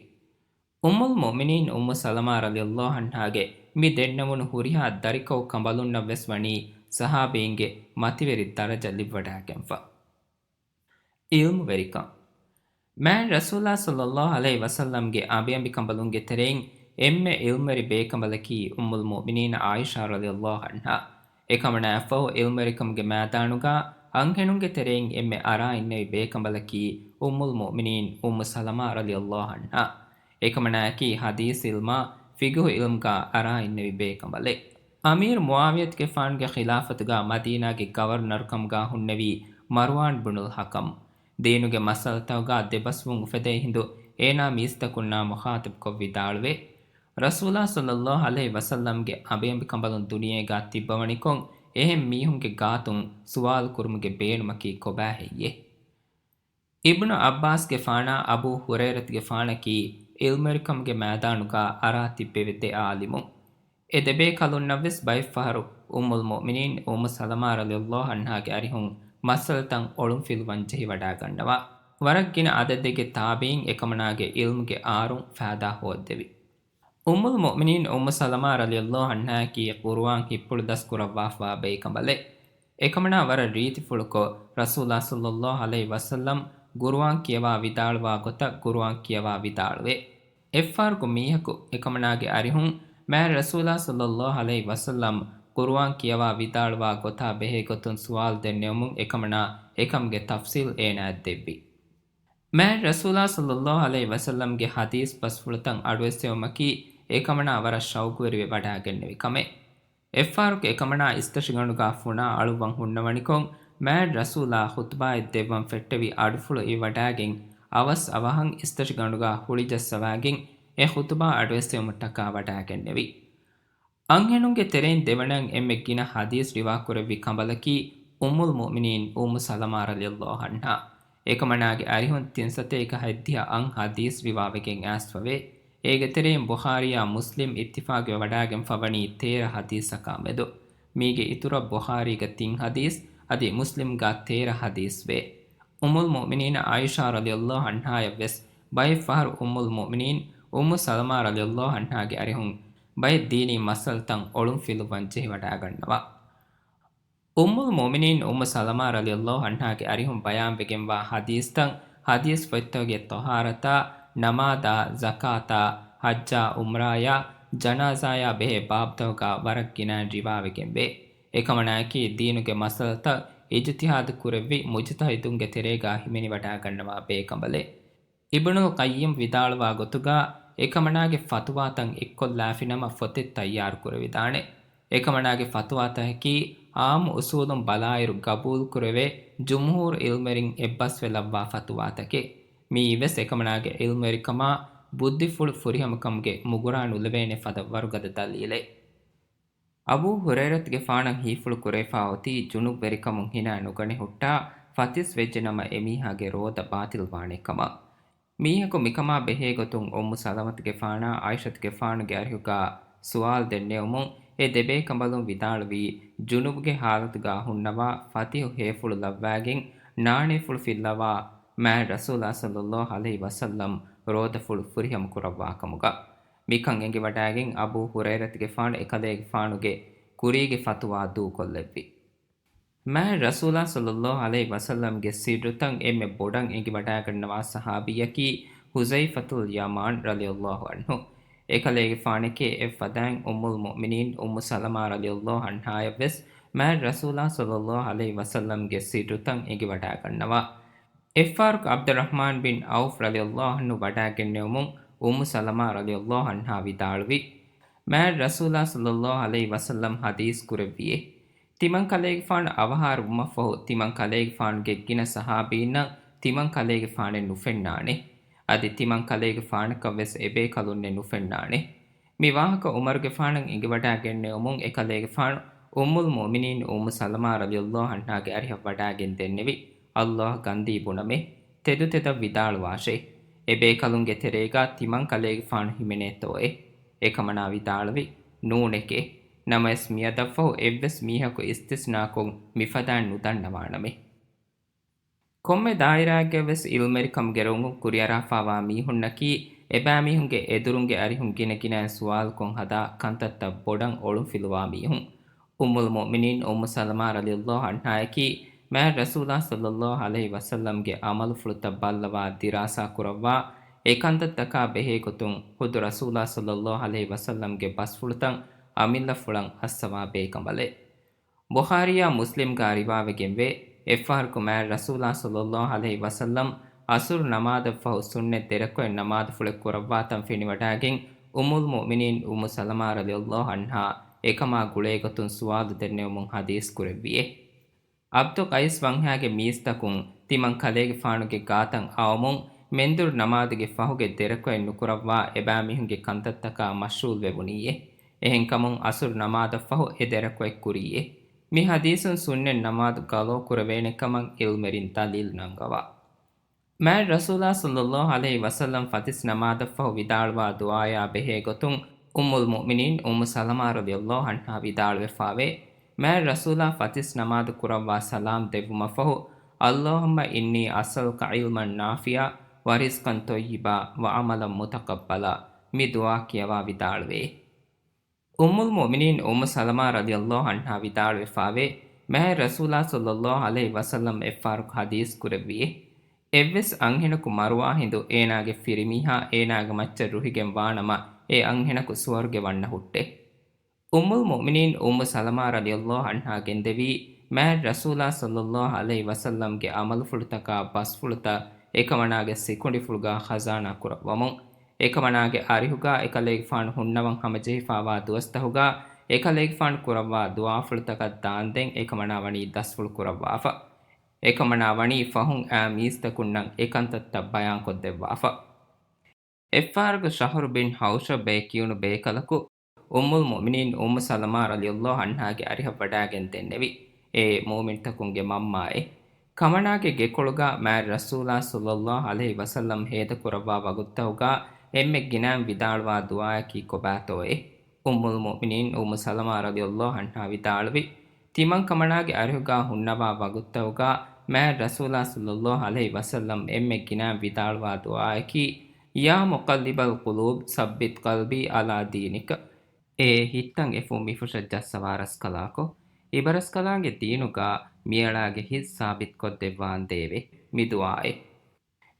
އުއްމުލް މުއުމިނީން އުއްމު ސަލަމާ ރަޟިޔަﷲ ޢަންހާގެ މި ދެންނެވުނު ހުރިހާ ދަރިކައު ކަނބަލުންނަށް ވެސް ވަނީ ޞަޙާބީންގެ މަތިވެރި ދަރަޖަ ލިއްވަޑާގެންފަ. ޢިލްމުވެރިކަން. މާތް ރަސޫލާ ޞައްލަﷲ ޢަލައިހި ވަސައްލަމްގެ އަނބިއަނބިކަނބަލުންގެ ތެރެއިން އެންމެ ޢިލްމުވެރި ބޭކަނބަލަކީ އުއްމުލް މުއުމިނީން ޢާއިޝާ ރަޟިޔަﷲ ޢަންހާ. އެކަމަނާއަށްފަހު ޢިލްމުވެރިކަމުގެ މައިދާނުގާ އަންހެނުންގެ ތެރެއިން އެންމެ އަރާ އިންނެވި ބޭކަނބަލަކީ އުއްމުލް މުއުމިނީން އުއްމު ސަލަމާ ރަޟިޔަﷲ ޢަންހާ. އެކަމަނާއަކީ ޙަދީޘް ޢިލްމާ ފިޤުހު ޢިލްމުގާ އަރާ އިންނެވި ބޭކަނބަލެއް. އަމީރު މުޢާވިޔަތުގެފާނުގެ ޚިލާފަތުގާ މަދީނާގެ ގަވަރުނަރުކަމުގާ ހުންނެވީ މަރުވާން ބުނުލް ޙަކަމް. ދީނުގެ މައްސަލަތަކުގާ ދެބަސްވުން އުފެދޭ ހިނދު އޭނާ މީސްތަކުންނާ މުޚާޠަބްކޮށް ވިދާޅުވޭ، ރަސޫލާ ޞައްލަﷲ ޢަލައިހި ވަސައްލަމްގެ އަނބިއަނބިކަނބަލުން ދުނިޔޭގާ ތިއްބަވަނިކޮށް، އެހެން މީހުންގެ ގާތުން ސުވާލު ކުރުމުގެ ބޭނުމަކީ ކޮބާހެއްޔޭ؟ އިބްނު ޢައްބާސްގެފާނާ އަބޫ ހުރައިރަތުގެފާނަކީ ޢިލްމުވެރިކަމުގެ މައިދާނުގާ އަރާ ތިއްބެވި ދެ ޢާލިމުން. އެ ދެބޭކަލުންނަށްވެސް ބައެއްފަހަރު އުއްމުލް މުއުމިނީން އުއްމު ސަލަމާ ރަޟިޔަﷲ ޢަންހާގެ އަރިހުން މައްސަލަތައް އޮޅުންފިލުވަން ޖެހިވަޑާގަންނަވާ. ވަރަށް ގިނަ ޢަދަދެއްގެ ތާބިޢީން އެކަމަނާގެ ޢިލްމުގެ އާރުން ފައިދާ ހޯއްދެވި. އުއްމުލް މުއުމިނީން އުއްމު ސަލަމާ ރަޟިޔަﷲ ޢަންހާއަކީ ޤުރުއާން ހިތްޕުޅު ދަސްކުރައްވާފަވާ ބޭކަނބަލެއް. އެކަމަނާ ވަރަށް ރީތިފުޅުކޮށް، ރަސޫލާ ޞައްލަﷲ ޢަލައިހި ވަސައްލަމް ޤުރުއާން ކިޔަވާ ވިދާޅުވާ ގޮތަށް ޤުރުއާން ކިޔަވާ ވިދާޅުވޭ. އެއްފަހަރަކު މީހަކު އެކަމަނާގެ އަރިހުން މާތް ރަސޫލާ ޞައްލަﷲ ޢަލައިހި ވަސައްލަމް ޤުރުއާން ކިޔަވާ ވިދާޅުވާ ގޮތާ ބެހޭ ގޮތުން ސުވާލު ދެންނެވުމުން އެކަމަނާ އެކަމުގެ ތަފްޞީލް އޭނާއަށް ދެއްވި. މާތް ރަސޫލާ ޞައްލަﷲ ޢަލައިހި ވަސައްލަމްގެ ޙަދީޘް ބަސްފުޅުތައް އަޑުއެއްސެވުމަކީ އެކަމަނާ ވަރަށް ޝައުޤުވެރިވެ ވަޑާގެންނެވި ކަމެއް. އެއްފަހަރަކު އެކަމަނާ އިސްތަށިގަނޑުގާ ފުނާ އަޅުއްވަން ހުންނަވަނިކޮށް، މާތް ރަސޫލާ ޚުޠުބާއެއް ދެއްވަން ފެއްޓެވި އަޑުފުޅު އިވިވަޑާގެން، އަވަސް އަވަހަށް އިސްތަށިގަނޑުގާ ހުޅިޖައްސަވާގެން، އެ ޚުޠުބާ އަޑުއެއްސެވުމަށްޓަކާ ވަޑާގެންނެވި. އަންހެނުންގެ ތެރެއިން ދެވަނައަށް އެންމެ ގިނަ ޙަދީޘް ރިވާކުރެއްވި ކަނބަލަކީ އުއްމުލް މުއުމިނީން އުއްމު ސަލަމާ ރަޟިޔަﷲ ޢަންހާ. އެކަމަނާގެ އަރިހުން ތިން ސަތޭކަ ހަތްދިހަ އަށް ޙަދީޘް ރިވާވެގެން އައިސްފަވޭ. އޭގެ ތެރެއިން ބުޚާރީއާ މުސްލިމް އިއްތިފާޤުވެ ވަޑާގެންފަވަނީ ތޭރަ ޙަދީޘަކާ މެދު. މީގެ އިތުރަށް ބުޚާރީގަ ތިން ޙަދީޘް، އަދި މުސްލިމްގަ ތޭރަ ޙަދީޘް ވޭ. އުއްމުލް މުއުމިނީން ޢާއިޝާ ރަޟިޔަﷲ ޢަންހާޔަށް ވެސް ބައެއް ފަހަރު އުއްމުލް މުއުމިނީން އުއްމު ސަލަމާ ރަޟިޔަﷲ ޢަންހާގެ އަރިހުން ބައެއް ދީނީ މައްސަލަތައް އޮޅުން ފިލުއްވަން ޖެހިވަޑާގަންނަވާ. އުއްމުލް މުއުމިނީން އުއްމު ސަލަމާ ރަޟިޔަﷲ ޢަންހާގެ އަރިހުން ބަޔާންވެގެންވާ ޙަދީޘްތައް، ޙަދީޘް ފޮތްތަކުގެ ޠަހާރަތާ، ނަމާދާ، ޒަކާތާ، ޙައްޖާ، ޢުމްރާޔާ، ޖަނާޒާޔާ ބެހޭ ބާބުތަކުގާ ވަރަށް ގިނައިން ރިވާވެގެންވޭ. އެކަމަނާއަކީ، ދީނުގެ މައްސަލަތައް އިޖުތިހާދު ކުރެއްވި މުޖުތަހިދުންގެ ތެރޭގާ ހިމެނިވަޑާގަންނަވާ ބޭކަނބަލެއް. އިބްނުލް ޤައްޔިމް ވިދާޅުވާ ގޮތުގާ، އެކަމަނާގެ ފަތުވާތައް އެއްކޮށްލާފިނަމަ ފޮތެއް ތައްޔާރު ކުރެވިދާނެ. އެކަމަނާގެ ފަތުވާތަކަކީ ޢާއްމު އުޞޫލުން ބަލާއިރު ގަބޫލުކުރެވޭ ޖުމްހޫރު ޢިލްމުވެރިން އެއްބަސްވެލައްވާ ފަތުވާތަކެއް. މިއީވެސް އެކަމަނާގެ ޢިލްމުވެރިކަމާ ބުއްދިފުޅު ފުރިހަމަކަމުގެ މުގުރާ ނުލެވޭނެ ފަދަ ވަރުގަދަ ދަލީލެއް. އަބޫ ހުރައިރަތުގެފާނަށް ހީފުޅު ކުރެވިފާ އޮތީ ޖުނުބްވެރިކަމުން ހިނާ ނުގަނެ ހުއްޓާ ފަތިސް ވެއްޖެ ނަމަ އެމީހާގެ ރޯދަ ބާޠިލްވާނެ ކަމަށް. މީހަކު މިކަމާ ބެހޭ ގޮތުން އުއްމު ސަލަމަތުގެފާނާ ޢާއިޝަތުގެފާނުގެ އަރިހުގާ ސުވާލު ދެންނެވުމުން އެ ދެބޭކަނބަލުން ވިދާޅުވީ، ޖުނުބުގެ ޙާލަތުގާ ހުންނަވާ ފަތިހު ހޭފުޅު ލައްވާގެން ނާނޭފުޅު ފިއްލަވާ މާތް ރަސޫލާ ޞައްލަﷲ ޢަލައިހި ވަސައްލަމް ރޯދަފުޅު ފުރިހަމަ ކުރައްވާ ކަމުގަ. މިކަން އެނގިވަޑާގެން އަބޫ ހުރައިރަތުގެފާނު އެކަލޭގެފާނުގެ ކުރީގެ ފަތުވާ ދޫކޮށްލެއްވި. މާތް ރަސޫލާ ޞައްލަﷲ ޢަލައިހި ވަސައްލަމްގެ ސިއްރުތައް އެންމެ ބޮޑަށް އެނގިވަޑާގަންނަވާ ޞަޙާބީއަކީ ޙުޛައިފަތުލް ޔަމާން ރަޟިޔަﷲ ޢަންހު. އެކަލޭގެފާނެކޭ އެއްފަދައިން އުއްމުލް މުއުމިނީން އުއްމު ސަލަމާ ރަޟިޔަﷲ ޢަންހާޔަށް ވެސް މާތް ރަސޫލާ ޞައްލަﷲ ޢަލައިހި ވަސައްލަމްގެ ސިއްރުތައް އެނގިވަޑާގަންނަވާ. އެއްފަހަރަކު ޢަބްދުއްރަޙްމާން ބިން ޢައުފް ރަޟިޔަﷲ ޢަންހު ވަޑާގެންނެވުމުން އުއްމު ސަލަމާ ރަޟިޔަﷲ ޢަންހާ ވިދާޅުވި، މާތް ރަސޫލާ ޞައްލަﷲ ޢަލައިހި ވަސައްލަމް ޙަދީޘް ކުރެއްވިއޭ. ތިމަން ކަލޭގެފާނު އަވަހާރަ ވުމަށްފަހު، ތިމަން ކަލޭގެފާނުގެ ގިނަ ޞަޙާބީންނަށް ތިމަން ކަލޭގެފާނެއް ނުފެންނާނެ. އަދި ތިމަން ކަލޭގެފާނަކަށް ވެސް އެބޭކަލުންނެއް ނުފެންނާނެ. މި ވާހަކަ ޢުމަރުގެފާނަށް އެނގިވަޑާގެންނެވުމުން އެކަލޭގެފާނު އުއްމުލް މުއުމިނީން އުއްމު ސަލަމާ ރަޟިޔަﷲ ޢަންހާގެ އަރިހަށް ވަޑާގެން ދެންނެވި. ﷲ ގަންދީ ބުނަމޭ، ތެދުތެދަށް ވިދާޅުވާށޭ. އެބޭކަލުންގެ ތެރޭގާ ތިމަންކަލޭގެފާނު ހިމެނޭތޯއޭ؟ އެކަމަނާ ވިދާޅުވި، ނޫނެކޭ. ނަމަވެސް މިއަދަށްފަހު އެއްވެސް މީހަކު އިސްތިސްނާކޮށް މިފަދައިން ނުދަންނަވާނަމޭ. ކޮންމެ ދާއިރާއެއްގަވެސް ޢިލްމެރިކަމުގެ ރޮނގުން ކުރިއަރާފާވާ މީހުންނަކީ، އެބައިމީހުންގެ އެދުރުންގެ އަރިހުން ގިނަގިނައިން ސުވާލުކޮށް ހަދާ ކަންތައްތައް ބޮޑަށް އޮޅުންފިލުވާ މީހުން. އުއްމުލް މުއުމިނީން އުއްމު ސަލަމާ ރަޟިޔަﷲ ޢަންހާއަކީ، މާތް ރަސޫލާ ޞައްލަﷲ ޢަލައިހި ވަސައްލަމްގެ ޢަމަލުފުޅުތައް ބައްލަވާ ދިރާސާ ކުރައްވާ، އެކަންތައްތަކާ ބެހޭގޮތުން ޚުދު ރަސޫލާ ޞައްލަﷲ ޢަލައިހި ވަސައްލަމްގެ ބަސްފުޅުތައް އަމިއްލަފުޅަށް އައްސަވާ ބޭކަނބަލެއް. ބުޚާރީއާ މުސްލިމްގާ ރިވާވެގެންވޭ، އެއްފަހަރަކު މާތް ރަސޫލާ ޞައްލަﷲ ޢަލައިހި ވަސައްލަމް ޢަޞުރު ނަމާދަށްފަހު ސުންނަތް ދެރަކުޢަތް ނަމާދުފުޅެއް ކުރައްވާތަން ފެނިވަޑާގެން، އުއްމުލް މުއުމިނީން އުއްމު ސަލަމާ ރަޟިޔަﷲ ޢަންހާ އެކަމާ ގުޅޭގޮތުން ސުވާލު ދެންނެވުމުން ޙަދީޘް ކުރެއްވިއޭ. ޢަބްދު ޤައިސް ވަންހާގެ މީސްތަކުން ތިމަން ކަލޭގެފާނުގެ ގާތަށް އައުމުން، މެންދުރު ނަމާދުގެ ފަހުގެ ދެރަކުޢަތް ނުކުރައްވާ އެބައިމީހުންގެ ކަންތައްތަކާ މަޝްޣޫލް ވެވުނީއޭ. އެހެންކަމުން ޢަޞުރު ނަމާދަށްފަހު އެ ދެރަކުޢަތް ކުރީއޭ. މި ޙަދީޘުން ސުންނަތް ނަމާދު ޤަޟާ ކުރެވޭނެ ކަމަށް ޢިލްމުވެރިން ދަލީލު ނަންގަވާ. މާތް ރަސޫލާ ޞައްލަﷲ ޢަލައިހި ވަސައްލަމް ފަތިސް ނަމާދަށްފަހު ވިދާޅުވާ ދުޢާޔާ ބެހޭގޮތުން އުއްމުލް މުއުމިނީން އުއްމު ސަލަމާ ރަޟިޔަﷲ ޢަންހާ ވިދާޅުވެފާވޭ، މާތް ރަސޫލާ ފަތިސް ނަމާދު ކުރައްވާ ސަލާމް ދެއްވުމަށްފަހު، اللهم إني أسألك علما نافعا ورزقا طيبا وعملا متقبلا މި ދުޢާ ކިޔަވާ ވިދާޅުވޭ. އުއްމުލް މުއުމިނީން އުއްމު ސަލަމާ ރަޟިޔަﷲ ޢަންހާ ވިދާޅުވެފާވޭ، މާތް ރަސޫލާ ޞައްލަﷲ ޢަލައިހި ވަސައްލަމް އެއްފަހަރަކު ޙަދީޘް ކުރެއްވިއޭ، އެއްވެސް އަންހެނަކު މަރުވާ ހިނދު އޭނާގެ ފިރިމީހާ އޭނާގެ މައްޗަށް ރުހިގެން ވާނަމަ، އެ އަންހެނަކު ސުވަރުގެ ވަންނަ ހުއްޓޭ. އުއްމުލް މުއުމިނީން އުއްމު ސަލަމާ ރަޟިޔަﷲ ޢަންހާ ގެންދެވީ، މާތް ރަސޫލާ ޞައްލަﷲ ޢަލައިހި ވަސައްލަމްގެ ޢަމަލުފުޅުތަކާ ބަސްފުޅުތައް އެކަމަނާގެ ސިކުނޑިފުޅުގާ ޚަޒާނާ ކުރައްވަމުން، އެކަމަނާގެ އަރިހުގާ އެކަލޭގެފާނު ހުންނަވަން ހަމަޖެހިފާވާ ދުވަސްތަހުގާ އެކަލޭގެފާނު ކުރައްވާ ދުޢާފުޅުތަކަށް ދާންދެން އެކަމަނާ ވަނީ ދަސްފުޅު ކުރައްވާފަ. އެކަމަނާ ވަނީ ފަހުން އާ މީސްތަކުންނަށް އެކަންތައްތައް ބަޔާންކޮށްދެއްވާފަ. އެއްފަހަރަކު ޝަހުރު ބިން ޙައުޝަބް ބޭކިޔުނު ބޭކަލަކު އުއްމުލް މުއުމިނީން އުއްމު ސަލަމާ ރަޟިޔަﷲ ޢަންހާގެ އަރިހަށް ވަޑާގެން ދެންނެވި، އޭ މުއުމިންތަކުންގެ މަންމާއޭ! ކަމަނާގެ ގެކޮޅުގާ މާތް ރަސޫލާ ޞައްލަﷲ ޢަލައިހި ވަސައްލަމް ހޭދަކުރައްވާ ވަގުތުތަކުގާ އެންމެ ގިނައިން ވިދާޅުވާ ދުޢާއަކީ ކޮބާތޯއޭ؟ އުއްމުލް މުއުމިނީން އުއްމު ސަލަމާ ރަޟިޔަﷲ ޢަންހާ ވިދާޅުވި، ތިމަން ކަމަނާގެ އަރިހުގާ ހުންނަވާ ވަގުތުތަކުގާ މާތް ރަސޫލާ ޞައްލަﷲ ޢަލައިހި ވަސައްލަމް އެންމެ ގިނައިން ވިދާޅުވާ ދުޢާއަކީ، يا مقلب القلوب ثبت قلبي على دينك. އޭ ހިތްތައް އެފުށް މިފުށަށް ޖައްސަވާ ރަސްކަލާކޮ، އިބަރަސްކަލާނގެ ދީނުގާ މިއަޅާގެ ހިތް ސާބިތުކޮށްދެއްވާނދޭވެ! މި ދުޢާއެއް.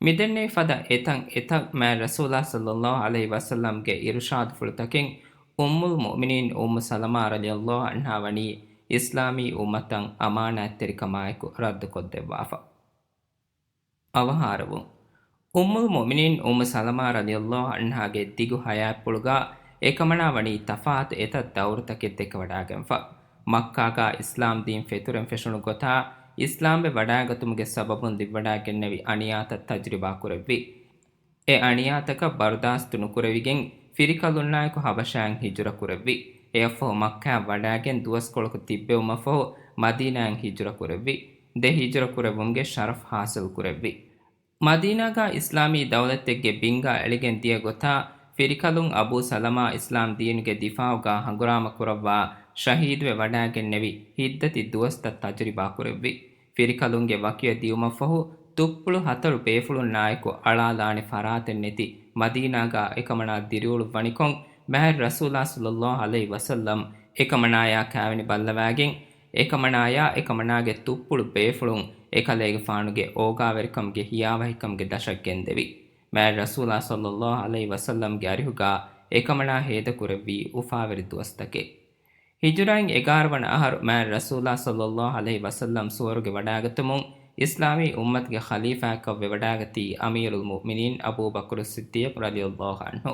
މިދެންނެވި ފަދަ އެތައް އެތައް މާތް ރަސޫލާ ޞައްލަﷲ ޢަލައިހި ވަސައްލަމްގެ އިރުޝާދުފުޅުތަކެއް އުއްމުލް މުއުމިނީން އުއްމު ސަލަމާ ރަޟިޔަﷲ ޢަންހާ ވަނީ އިސްލާމީ އުއްމަތަށް އަމާނާތްތެރިކަމާއެކު ރައްދުކޮށްދެއްވާފަ. އަވަހާރަވުން. އުއްމުލް މުއުމިނީން އުއްމު ސަލަމާ ރަޟިޔަﷲ ޢަންހާގެ ދިގު ޙަޔާތްޕުޅުގާ އެކަމަނާ ވަނީ ތަފާތު އެތައް ދައުރުތަކެއް ދެކެވަޑާގެންފަ. މައްކާގާ އިސްލާމް ދީން ފެތުރެން ފެށުނު ގޮތާ، އިސްލާމްވެ ވަޑާގަތުމުގެ ސަބަބުން ލިބިވަޑާގެންނެވި އަނިޔާތައް ތަޖުރިބާ ކުރެއްވި. އެ އަނިޔާތަކަށް ބަރުދާސްތު ނުކުރެވިގެން، ފިރިކަލުންނާއެކު ޙަބަޝާއިން ހިޖުރަ ކުރެއްވި. އެއަށްފަހު މައްކާއަށް ވަޑާގެން ދުވަސްކޮޅަކު ތިއްބެވުމަށްފަހު މަދީނާއިން ހިޖުރަ ކުރެއްވި. ދެ ހިޖުރަ ކުރެއްވުމުގެ ޝަރަފް ޙާޞިލް ކުރެއްވި. މަދީނާގާ އިސްލާމީ ދައުލަތެއްގެ ބިންގާ އެޅިގެން ދިޔަ ގޮތާ، ފިރިކަލުން އަބޫ ސަލަމާ އިސްލާމް ދީނުގެ ދިފާޢުގާ ހަނގުރާމަ ކުރައްވާ ޝަހީދުވެ ވަޑާގެންނެވި ހިތްދަތި ދުވަސްތައް ތަޖުރިބާ ކުރެއްވި. ފިރިކަލުންގެ ވަކިވެ ދިޔުމަށްފަހު، ތުއްޕުޅު ހަތަރު ބޭފުޅުންނާއެކު އަޅާލާނެ ފަރާތެއް ނެތި މަދީނާގާ އެކަމަނާ ދިރިއުޅުއްވަނިކޮށް، މާތް ރަސޫލާ ޞައްލަﷲ ޢަލައިހި ވަސައްލަމް އެކަމަނާޔާ ކާވެނި ބައްލަވާގެން، އެކަމަނާޔާ އެކަމަނާގެ ތުއްޕުޅު ބޭފުޅުން އެކަލޭގެފާނުގެ އޯގާވެރިކަމުގެ ހިޔާވަހިކަމުގެ ދަށަށް ގެންދެވި. މާތް ރަސޫލާ ޞައްލަﷲ ޢަލައިހި ވަސައްލަމްގެ އަރިހުގާ އެކަމަނާ ހޭދަކުރެއްވީ އުފާވެރި ދުވަސްތަކެއް. ހިޖުރާއިން އެގާރަ ވަނަ އަހަރު މާތް ރަސޫލާ ޞައްލަﷲ ޢަލައިހި ވަސައްލަމް ސުވަރުގެ ވަޑާގަތުމުން އިސްލާމީ އުއްމަތުގެ ޚަލީފާއަކަށް ވެވަޑާގަތީ އަމީރުލް މުއުމިނީން އަބޫބަކުރު ޞިއްދީޤް ރަޟިޔަﷲ ޢަންހު.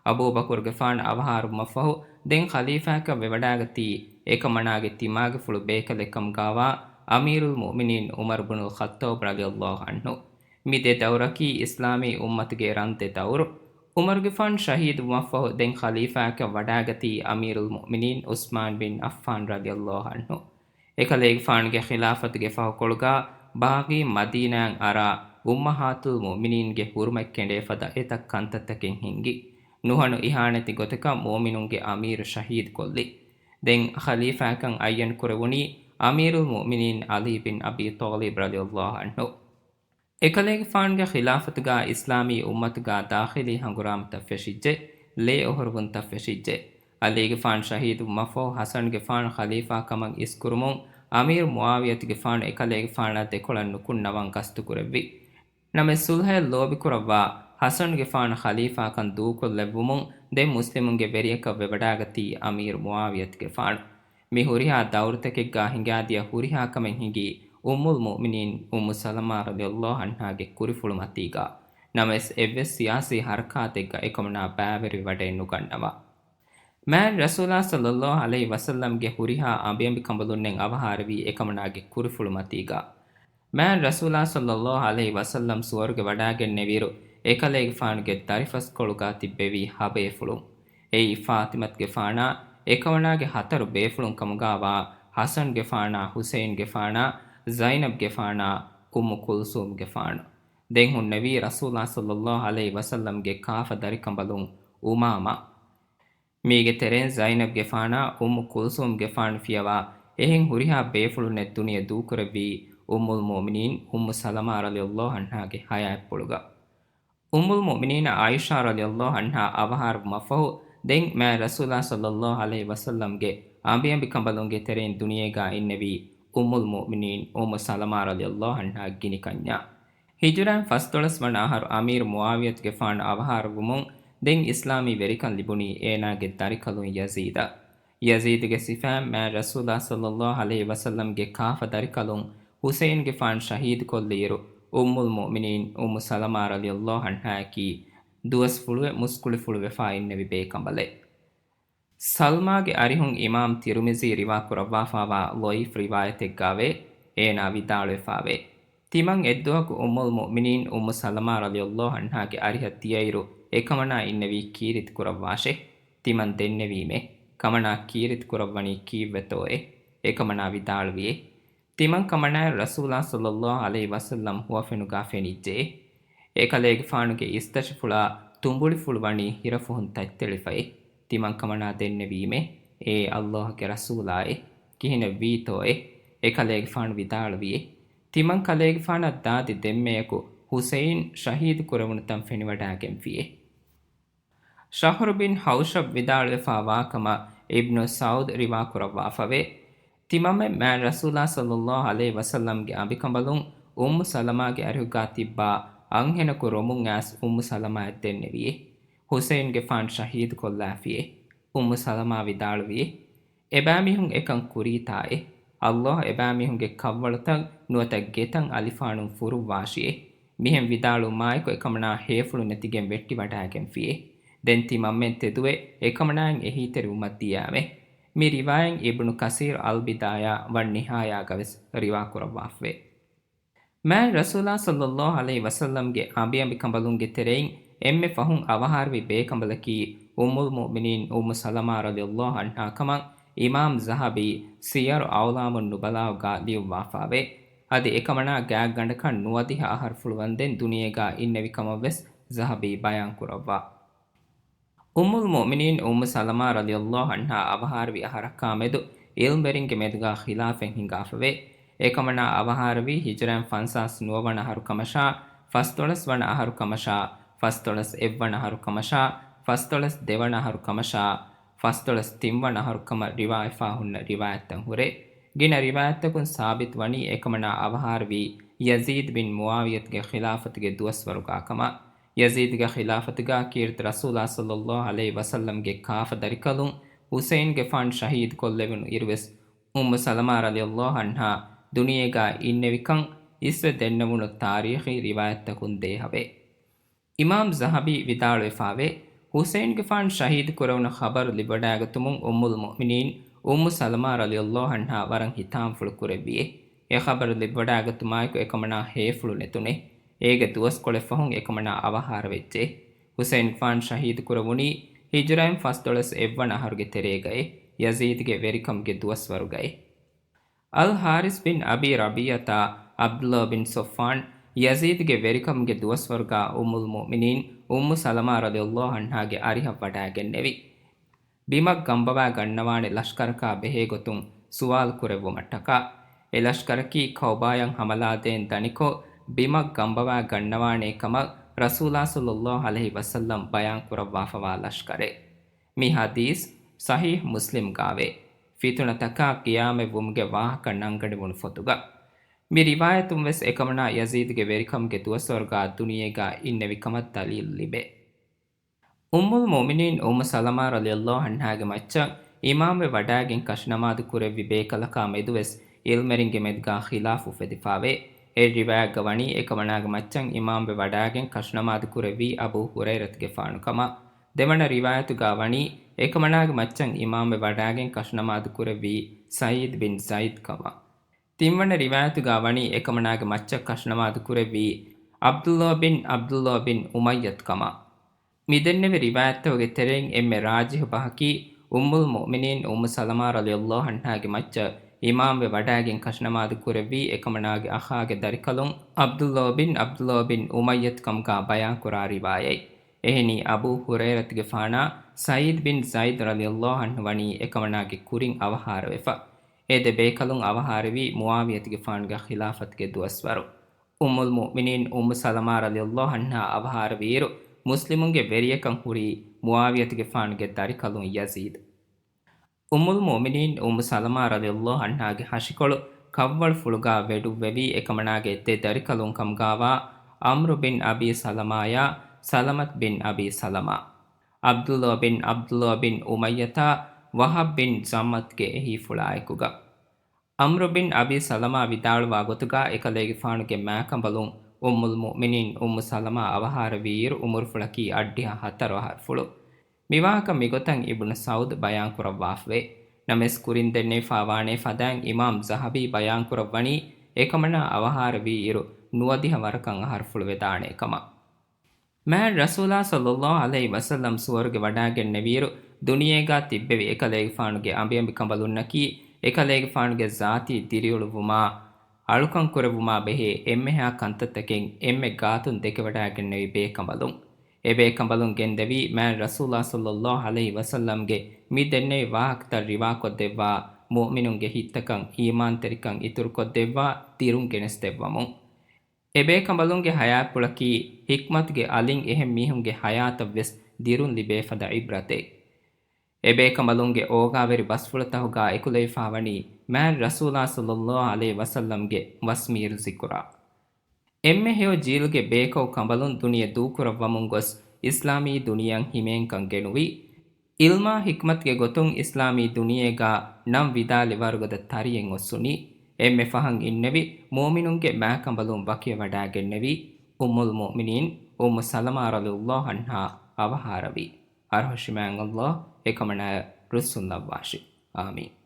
އަބޫބަކުރުގެފާނު އަވަހާރަވުމަށްފަހު ދެން ޚަލީފާއަކަށް ވެވަޑާގަތީ އެކަމަނާގެ ތިމާގެފުޅު ބޭކަލެއްކަމުގާވާ އަމީރުލް މުއުމިނީން ޢުމަރު ބުނުލް ޚައްޠާބް ރަޟިޔަﷲ ޢަންހު. މި ދެ ދައުރަކީ އިސްލާމީ އުއްމަތުގެ ރަން ދެ ދައުރު. ޢުމަރުގެފާނު ޝަހީދުވުމަށްފަހު ދެން ޚަލީފާއަކަށް ވަޑާގަތީ އަމީރުލް މުއުމިނީން ޢުސްމާން ބިން ޢައްފާން ރަޟިޔަﷲ ޢަންހު. އެކަލޭގެފާނުގެ ޚިލާފަތުގެ ފަހުކޮޅުގާ ބާޣީ މަދީނާއަށް އަރާ އުއްމަހާތުލް މުއުމިނީންގެ ހުރުމަތް ކެނޑޭ ފަދަ އެތައް ކަންތައްތަކެއް ހިންގި. ނުހަނު އިހާނެތި ގޮތަކަށް މުއުމިނުންގެ އަމީރު ޝަހީދު ކޮށްލި. ދެން ޚަލީފާކަން އައްޔަން ކުރެވުނީ އަމީރުލް މުއުމިނީން ޢަލީ ބިން އަބީ ޠާލިބް ރަޟިޔަﷲ ޢަންހު. އެކަލޭގެފާނުގެ ޚިލާފަތުގާ އިސްލާމީ އުއްމަތުގާ ދާޚިލީ ހަނގުރާމަތައް ފެށިއްޖެ، ލޭ އޮހޮރުވުންތައް ފެށިއްޖެ. ޢަލީގެފާނު ޝަހީދުވުމަށްފަހު ޙަސަންގެފާނު ޚަލީފާ ކަމަށް އިސްކުރުމުން އަމީރު މުޢާވިޔަތުގެފާނު އެކަލޭގެފާނާ ދެކޮޅަށް ނުކުންނަވަން ގަސްތުކުރެއްވި. ނަމަވެސް ޞުލްޙައަށް ލޯބިކުރައްވާ ޙަސަންގެފާނު ޚަލީފާކަން ދޫކޮށްލެއްވުމުން ދެން މުސްލިމުންގެ ވެރިޔަކަށް ވެވަޑާގަތީ އަމީރު މުޢާވިޔަތުގެފާނު. މި ހުރިހާ ދައުރުތަކެއްގާ ހިނގާދިޔަ ހުރިހާ ކަމެއް ހިނގީ އުއްމުލް މުއުމިނީން އުއްމު ސަލަމާ ރަޟިޔަﷲ ޢަންހާގެ ކުރިފުޅު މަތީގާ. ނަމަވެސް އެއްވެސް ސިޔާސީ ޙަރަކާތެއްގަ އެކަމަނާ ބައިވެރިވެވަޑައެއް ނުގަންނަވާ. މާތް ރަސޫލާ ޞައްލަﷲ ޢަލައިހި ވަސައްލަމްގެ ހުރިހާ އަނބިއަނބިކަނބަލުންނެއް އަވަހާރަވީ އެކަމަނާގެ ކުރިފުޅު މަތީގާ. މާތް ރަސޫލާ ޞައްލަﷲ ޢަލައިހި ވަސައްލަމް ސުވަރުގެ ވަޑާގެންނެވިއިރު، އެކަލޭގެފާނުގެ ދަރިފަސްކޮޅުގާ ތިއްބެވީ ހަ ބޭފުޅުން. އެއީ ފާޠިމަތުގެފާނާ، އެކަމަނާގެ ހަތަރު ބޭފުޅުން ކަމުގާވާ ޙަސަންގެފާނާ، ޙުސައިންގެފާނާ، ޒައިނަބްގެފާނާ، އުއްމު ކުލްސޫމްގެފާނު. ދެން ހުންނެވީ ރަސޫލާ ޞައްލަﷲ ޢަލައިހި ވަސައްލަމްގެ ކާފަ ދަރިކަނބަލުން އުމާމާ. މީގެ ތެރެއިން ޒައިނަބްގެފާނާ، އުއްމު ކުލްސޫމްގެފާނު ފިޔަވާ އެހެން ހުރިހާ ބޭފުޅުންނެއް ދުނިޔެ ދޫކުރެއްވީ އުއްމުލް މުއުމިނީން އުއްމު ސަލަމާ ރަޟިޔަﷲ ޢަންހާގެ ޙަޔާތްޕުޅުގަ. އުއްމުލް މުއުމިނީން ޢާއިޝާ ރަޟިޔަﷲ ޢަންހާ އަވަހާރަވުމަށްފަހު، ދެން މާތް ރަސޫލާ ޞައްލަﷲ ޢަލައިހި ވަސައްލަމްގެ އަނބިއަނބިކަނބަލުންގެ ތެރެއިން ދުނިޔޭގާ އިންނެވީ އުއްމުލް މުއުމިނީން އުއްމު ސަލަމާ ރަޟިޔަﷲ ޢަންހާ ގިނިކަންޏާ. ހިޖުރައިން ފަސްދޮޅަސް ވަނަ އަހަރު އަމީރު މުޢާވިޔަތުގެފާނު އަވަހާރަވުމުން ދެން އިސްލާމީ ވެރިކަން ލިބުނީ އޭނާގެ ދަރިކަލުން ޔަޒީދަށް. ޔަޒީދުގެ ސިފައިން މާތް ރަސޫލާ ޞައްލަﷲ ޢަލައިހި ވަސައްލަމްގެ ކާފަ ދަރިކަލުން ޙުސައިންގެފާނު ޝަހީދުކޮށްލިއިރު، އުއްމުލް މުއުމިނީން އުއްމު ސަލަމާ ރަޟިޔަﷲ ޢަންހާއަކީ ދުވަސްފުޅުވެ މުސްކުޅިފުޅުވެފާ އިންނެވި ބޭކަނބަލެއް. ސަލްމާގެ އަރިހުން އިމާމް ތިރުމިޒީ ރިވާކުރައްވާފާވާ ޟަޢީފް ރިވާޔަތެއްގާވޭ، އޭނާ ވިދާޅުވެފާވޭ، ތިމަން އެއްދުވަހަކު އުއްމުލް މުއުމިނީން އުއްމު ސަލަމާ ރަޟިޔަﷲ ޢަންހާގެ އަރިހަށް ދިޔައިރު، އެކަމަނާ އިންނެވީ ކީރިތި ކުރައްވާށޭ. ތިމަން ދެންނެވީމޭ، ކަމަނާ ކީރިތި ކުރައްވަނީ ކީއްވެތޯއޭ؟ އެކަމަނާ ވިދާޅުވިއޭ، ތިމަން ކަމަނާއަށް ރަސޫލާ ޞައްލަﷲ ޢަލައިހި ވަސައްލަމް ހުވަފެނުގާ ފެނިއްޖެއޭ. އެކަލޭގެފާނުގެ އިސްތަށިފުޅާ ތުނބުޅިފުޅު ވަނީ ހިރަފުހުން ތަތްތެޅިފައި. ތިމަން ކަމަނާ ދެންނެވީމޭ، އޭ ﷲގެ ރަސޫލާއޭ، ކިހިނެއްވީތޯއޭ؟ އެކަލޭގެފާނު ވިދާޅުވިއޭ، ތިމަން ކަލޭގެފާނަށް ދާދި ދެންމެޔަކު ޙުސައިން ޝަހީދު ކުރެވުނުތަން ފެނިވަޑާގެންފިއޭ. ޝަހްރު ބިން ޙައުޝަބް ވިދާޅުވެފާ ވާކަމަށް އިބްނު ސަޢުދް ރިވާކުރައްވާފަވޭ. ތިމަންމެން މާތް ރަސޫލާ ޞައްލަﷲ ޢަލައިހި ވަސައްލަމްގެ އަނބިކަނބަލުން އުއްމު ސަލަމާގެ އަރިހުގާ ތިއްބާ އަންހެނަކު ރޮމުން އައިސް އުއްމު ސަލަމާއަށް ދެންނެވިއޭ. ޙުސައިންގެފާނު ޝަހީދުކޮށްލާފިއޭ. އުއްމު ސަލަމާ ވިދާޅުވިއޭ، އެބައިމީހުން އެކަން ކުރީތާއޭ؟ ﷲ އެބައިމީހުންގެ ކަށްވަޅުތައް ނުވަތަ ގެތައް އަލިފާނުން ފުރުއްވާށިއޭ. މިހެން ވިދާޅުވުމާއެކު އެކަމަނާ ހޭފުޅު ނެތިގެން ވެއްޓިވަޑާގެންފިއޭ. ދެން ތިމަންމެން ތެދުވެ އެކަމަނާއަށް އެހީތެރިވުމަށް ދިޔާމޭ. މި ރިވާޔަތް އިބްނު ކަސީރް އަލްބިދާޔާ ވައްނިހާޔާގަވެސް ރިވާކުރައްވާފަވޭ. މާތް ރަސޫލާ ޞައްލަﷲ ޢަލައިހި ވަސައްލަމްގެ އަނބިއަނބިކަނބަލުންގެ ތެރެއިން އެންމެ ފަހުން އަވަހާރަވި ބޭކަނބަލަކީ އުއްމުލް މުއުމިނީން އުއްމު ސަލަމާ ރަޟިޔަﷲ ޢަންހާ ކަމަށް އިމާމް ޒަހަބީ ސިޔަރު އަޢުލާމުން ނުބަލާގާ ލިޔުއްވާފާވޭ. އަދި އެކަމަނާ ގާތްގަނޑަކަށް ނުވަދިހަ އަހަރު ފުޅުވަންދެން ދުނިޔޭގާ އިންނެވި ކަމަށްވެސް ޒަހަބީ ބަޔާންކުރައްވާ. އުއްމުލް މުއުމިނީން އުއްމު ސަލަމާ ރަޟިޔަﷲ ޢަންހާ އަވަހާރަވި އަހަރަކާ މެދު ޢިލްމްވެރިންގެ މެދުގާ ޚިލާފެއް ހިނގާފަވޭ. އެކަމަނާ އަވަހާރަވީ ހިޖުރައިން ފަންސާސް ނުވަވަނަ އަހަރު ކަމަށާ، ފަސްދޮޅަސް ވަނަ އަހަރު ކަމަށާ، ފަސްދޮޅަސް އެއްވަނަ އަހަރު ކަމަށާ، ފަސްދޮޅަސް ދެވަނަ އަހަރު ކަމަށާ، ފަސްދޮޅަސް ތިންވަނަ އަހަރު ކަމަށް ރިވާވެފާ ހުންނަ ރިވާޔަތްތައް ހުރޭ. ގިނަ ރިވާޔަތްތަކުން ސާބިތު ވަނީ އެކަމަނާ އަވަހާރަވީ ޔަޒީދު ބިން މުޢާވިޔަތުގެ ޚިލާފަތުގެ ދުވަސްވަރުގާ ކަމަށް. ޔަޒީދުގެ ޚިލާފަތުގާ ކީރިތި ރަސޫލާ ޞައްލަﷲ ޢަލައިހި ވަސައްލަމްގެ ކާފަ ދަރިކަލުން ޙުސައިންގެފާނު ޝަހީދުކޮށްލެވުނު އިރުވެސް، އުއްމު ސަލަމާ ރަޟިޔަﷲ ޢަންހާ ދުނިޔޭގާ އިންނެވިކަން އިސްވެ ދެންނެވުނު ތާރީޚީ ރިވާޔަތްތަކުން ދޭހަވޭ. އިމާމް ޒަހަބީ ވިދާޅުވެފާވޭ، ޙުސައިންގެފާނު ޝަހީދު ކުރެވުނު ޚަބަރު ލިބިވަޑާގަތުމުން އުއްމުލް މުއުމިނީން އުއްމު ސަލަމާ ރަޟިޔަﷲ ޢަންހާ ވަރަށް ހިތާމަފުޅު ކުރެއްވިއޭ. އެ ޚަބަރު ލިބިވަޑާގަތުމާއެކު އެކަމަނާ ހޭފުޅު ނެތުނޭ. އޭގެ ދުވަސްކޮޅެއް ފަހުން އެކަމަނާ އަވަހާރަވެއްޖެ. ޙުސައިންގެފާނު ޝަހީދު ކުރެވުނީ ހިޖުރައިން ފަސްދޮޅަސް އެއްވަނަ އަހަރުގެ ތެރޭގައޭ، ޔަޒީދުގެ ވެރިކަމުގެ ދުވަސްވަރުގައޭ. އަލް ޙާރިސް ބިން އަބީ ރަބީޢަތާ ޢަބްދުﷲ ބިން ޞަފްވާން، ޔަޒީދުގެ ވެރިކަމުގެ ދުވަސްވަރުގާ އުއްމުލް މުއުމިނީން އުއްމު ސަލަމާ ރަޟިޔަﷲ ޢަންހާގެ އަރިހަށް ވަޑާގެންނެވި. ބިމަށް ގަނބަވާ ގަންނަވާނެ ލަޝްކަރަކާ ބެހޭގޮތުން ސުވާލު ކުރެއްވުމަށްޓަކާ، އެ ލަޝްކަރަކީ ކައުބާޔަށް ހަމަލާދޭން ދަނިކޮށް، ބިމަށް ގަނބަވާ ގަންނަވާނޭ ކަމަށް ރަސޫލާ ޞައްލަﷲ ޢަލައިހި ވަސައްލަމް ބަޔާން ކުރައްވާފަވާ ލަޝްކަރެއް. މި ޙަދީޘް ޞަޙީޙް މުސްލިމްގާވޭ. ފިތުނަތަކާ ޤިޔާމަތްވުމުގެ ވާހަކަ ނަންގަނެވުނު ފޮތުގަ. މި ރިވާޔަތުން ވެސް އެކަމަނާ ޔަޒީދުގެ ވެރިކަމުގެ ދުވަސްވަރުގާ ދުނިޔޭގާ އިންނެވި ކަމަށް ދަލީލު ލިބޭ. އުއްމުލް މުއުމިނީން އުއްމު ސަލަމާ ރަޟިޔަﷲ ޢަންހާގެ މައްޗަށް އިމާމްވެ ވަޑާގެން ކަށިނަމާދު ކުރެއްވި ބޭކަލަކާ މެދުވެސް ޢިލްމެރިންގެ މެދުގާ ޚިލާފު އުފެދިފާވޭ. އެއް ރިވާޔަތްގަ ވަނީ އެކަމަނާގެ މައްޗަށް އިމާމްވެ ވަޑާގެން ކަށިނަމާދު ކުރެއްވީ އަބޫ ހުރައިރަތުގެފާނު ކަމަށް. ދެވަނަ ރިވާޔަތުގާ ވަނީ އެކަމަނާގެ މައްޗަށް އިމާމްވެ ވަޑާގެން ކަށިނަމާދު ކުރެއްވީ ސަޢީދު ބިން ޒައިދު ކަމަށް. ތިންވަނަ ރިވާޔަތުގާ ވަނީ އެކަމަނާގެ މައްޗަށް ކަށިނަމާދު ކުރެއްވީ ޢަބްދުﷲ ބިން ޢަބްދުﷲ ބިން އުމައްޔަތު ކަމަށް. މި ދެންނެވި ރިވާޔަތްތަކުގެ ތެރެއިން އެންމެ ރާޖިޙު ބަހަކީ އުއްމުލް މުއުމިނީން އުއްމު ސަލަމާ ރަޟިޔަﷲ ޢަންހާގެ މައްޗަށް އިމާމްވެ ވަޑާގެން ކަށިނަމާދު ކުރެއްވީ އެކަމަނާގެ އަޚާގެ ދަރިކަލުން ޢަބްދުﷲ ބިން ޢަބްދުﷲ ބިން އުމައްޔަތު ކަމުގާ ބަޔާންކުރާ ރިވާޔަތް. އެހެނީ އަބޫ ހުރައިރަތުގެފާނާ ސަޢީދު ބިން ޒައިދު ރަޟިޔަﷲ ޢަންހު ވަނީ އެކަމަނާގެ ކުރިން އަވަހާރަވެފަ. އެ ދެ ބޭކަލުން އަވަހާރަވީ މުޢާވިޔަތުގެފާނުގެ ޚިލާފަތުގެ ދުވަސްވަރު. އުއްމުލް މުއުމިނީން އުއްމު ސަލަމާ ރަޟިޔަﷲ ޢަންހާ އަވަހާރަވިއިރު، މުސްލިމުންގެ ވެރިޔަކަން ހުރީ މުޢާވިޔަތުގެފާނުގެ ދަރިކަލުން ޔަޒީދު. އުއްމުލް މުއުމިނީން އުއްމު ސަލަމާ ރަޟިޔަﷲ ޢަންހާގެ ހަށިކޮޅު ކަށްވަޅުފުޅުގާ ވެޑުއްވެވީ އެކަމަނާގެ ދެ ދަރިކަލުން ކަމުގާވާ ޢަމްރު ބިން އަބީ ސަލަމާޔާ ސަލަމަތު ބިން އަބީ ސަލަމާ، ޢަބްދުﷲ ބިން ޢަބްދުﷲ ބިން އުމައްޔަތާ ވަހަބް ބިން ޒައްމަތުގެ އެހީފުޅާއެކުގަ. ޢަމްރު ބިން އަބީ ސަލަމާ ވިދާޅުވާ ގޮތުގާ އެކަލޭގެފާނުގެ މާކަނބަލުން އުއްމުލް މުއުމިނީން އުއްމު ސަލަމާ އަވަހާރަވިއިރު ޢުމުރުފުޅަކީ އަށްޑިހަ ހަތަރު އަހަރުފުޅު. މިވާހަކަ މިގޮތަށް އިބްނު ސަޢުދު ބަޔާންކުރައްވާފަވޭ. ނަމަވެސް ކުރިން ދެންނެވިފާވާނޭ ފަދައިން އިމާމް ޒަހަބީ ބަޔާންކުރައްވަނީ އެކަމަނާ އަވަހާރަވީއިރު ނުވަދިހަ ވަރަކަށް އަހަރުފުޅުވެދާނޭ ކަމަށް. މާތް ރަސޫލާ ޞައްލައްލާހު ޢަލައިހި ވަސައްލަމް ސުވަރުގެ ވަޑާގެންނެވިއިރު، ދުނިޔޭގާ ތިއްބެވި އެކަލޭގެފާނުގެ އަނބިއަނބިކަނބަލުންނަކީ، އެކަލޭގެފާނުގެ ޒާތީ ދިރިއުޅުއްވުމާ، އަޅުކަން ކުރެއްވުމާ ބެހޭ އެންމެހާ ކަންތައްތަކެއް އެންމެ ގާތުން ދެކެވަޑާގެންނެވި ބޭކަނބަލުން. އެބޭކަނބަލުން ގެންދެވީ މާތް ރަސޫލާ ޞައްލައްލާހު ޢަލައިހި ވަސައްލަމްގެ މި ދެންނެވި ވާހަކަތައް ރިވާކޮށްދެއްވާ، މުއުމިނުންގެ ހިތްތަކަށް އީމާންތެރިކަން އިތުރުކޮށްދެއްވާ، ދިރުން ގެނެސްދެއްވަމުން. އެބޭކަނބަލުންގެ ޙަޔާތްޕުޅަކީ ޙިކްމަތުގެ އަލިން އެހެން މީހުންގެ ޙަޔާތަށްވެސް ދިރުން ލިބޭ ފަދަ ޢިބްރަތެއް. އެބޭކަނބަލުންގެ އޯގާވެރި ބަސްފުޅުތަކުގާ އެކުލެވިފާވަނީ މާތް ރަސޫލާ ޞައްލައްލާހު ޢަލައިހި ވަސައްލަމްގެ ވަސްމީރު ޒިކުރާ. އެންމެ ހެޔޮ ޖީލުގެ ބޭކަލް ކަނބަލުން ދުނިޔެ ދޫކުރައްވަމުން ގޮސް އިސްލާމީ ދުނިޔެއަށް ހިމޭންކަން ގެނުވީ. ޢިލްމާ ޙިކްމަތުގެ ގޮތުން އިސްލާމީ ދުނިޔޭގާ ނަން ވިދާލި ވަރުގަދަ ތަރިއެއް އޮއްސުނީ. އެންމެ ފަހަށް އިންނެވި މުއުމިނުންގެ މާކަނބަލުން ވަކިވެވަޑާގެންނެވީ އުއްމުލް މުއުމިނީން އުއްމު ސަލަމާ ރަޟިޔަﷲ ޢަންހާ އަވަހާރަވީ. އަރުހަށި މާތް ﷲ އެކަމަނާއަށް ރުއްސުންލައްވާށި. އާމީން.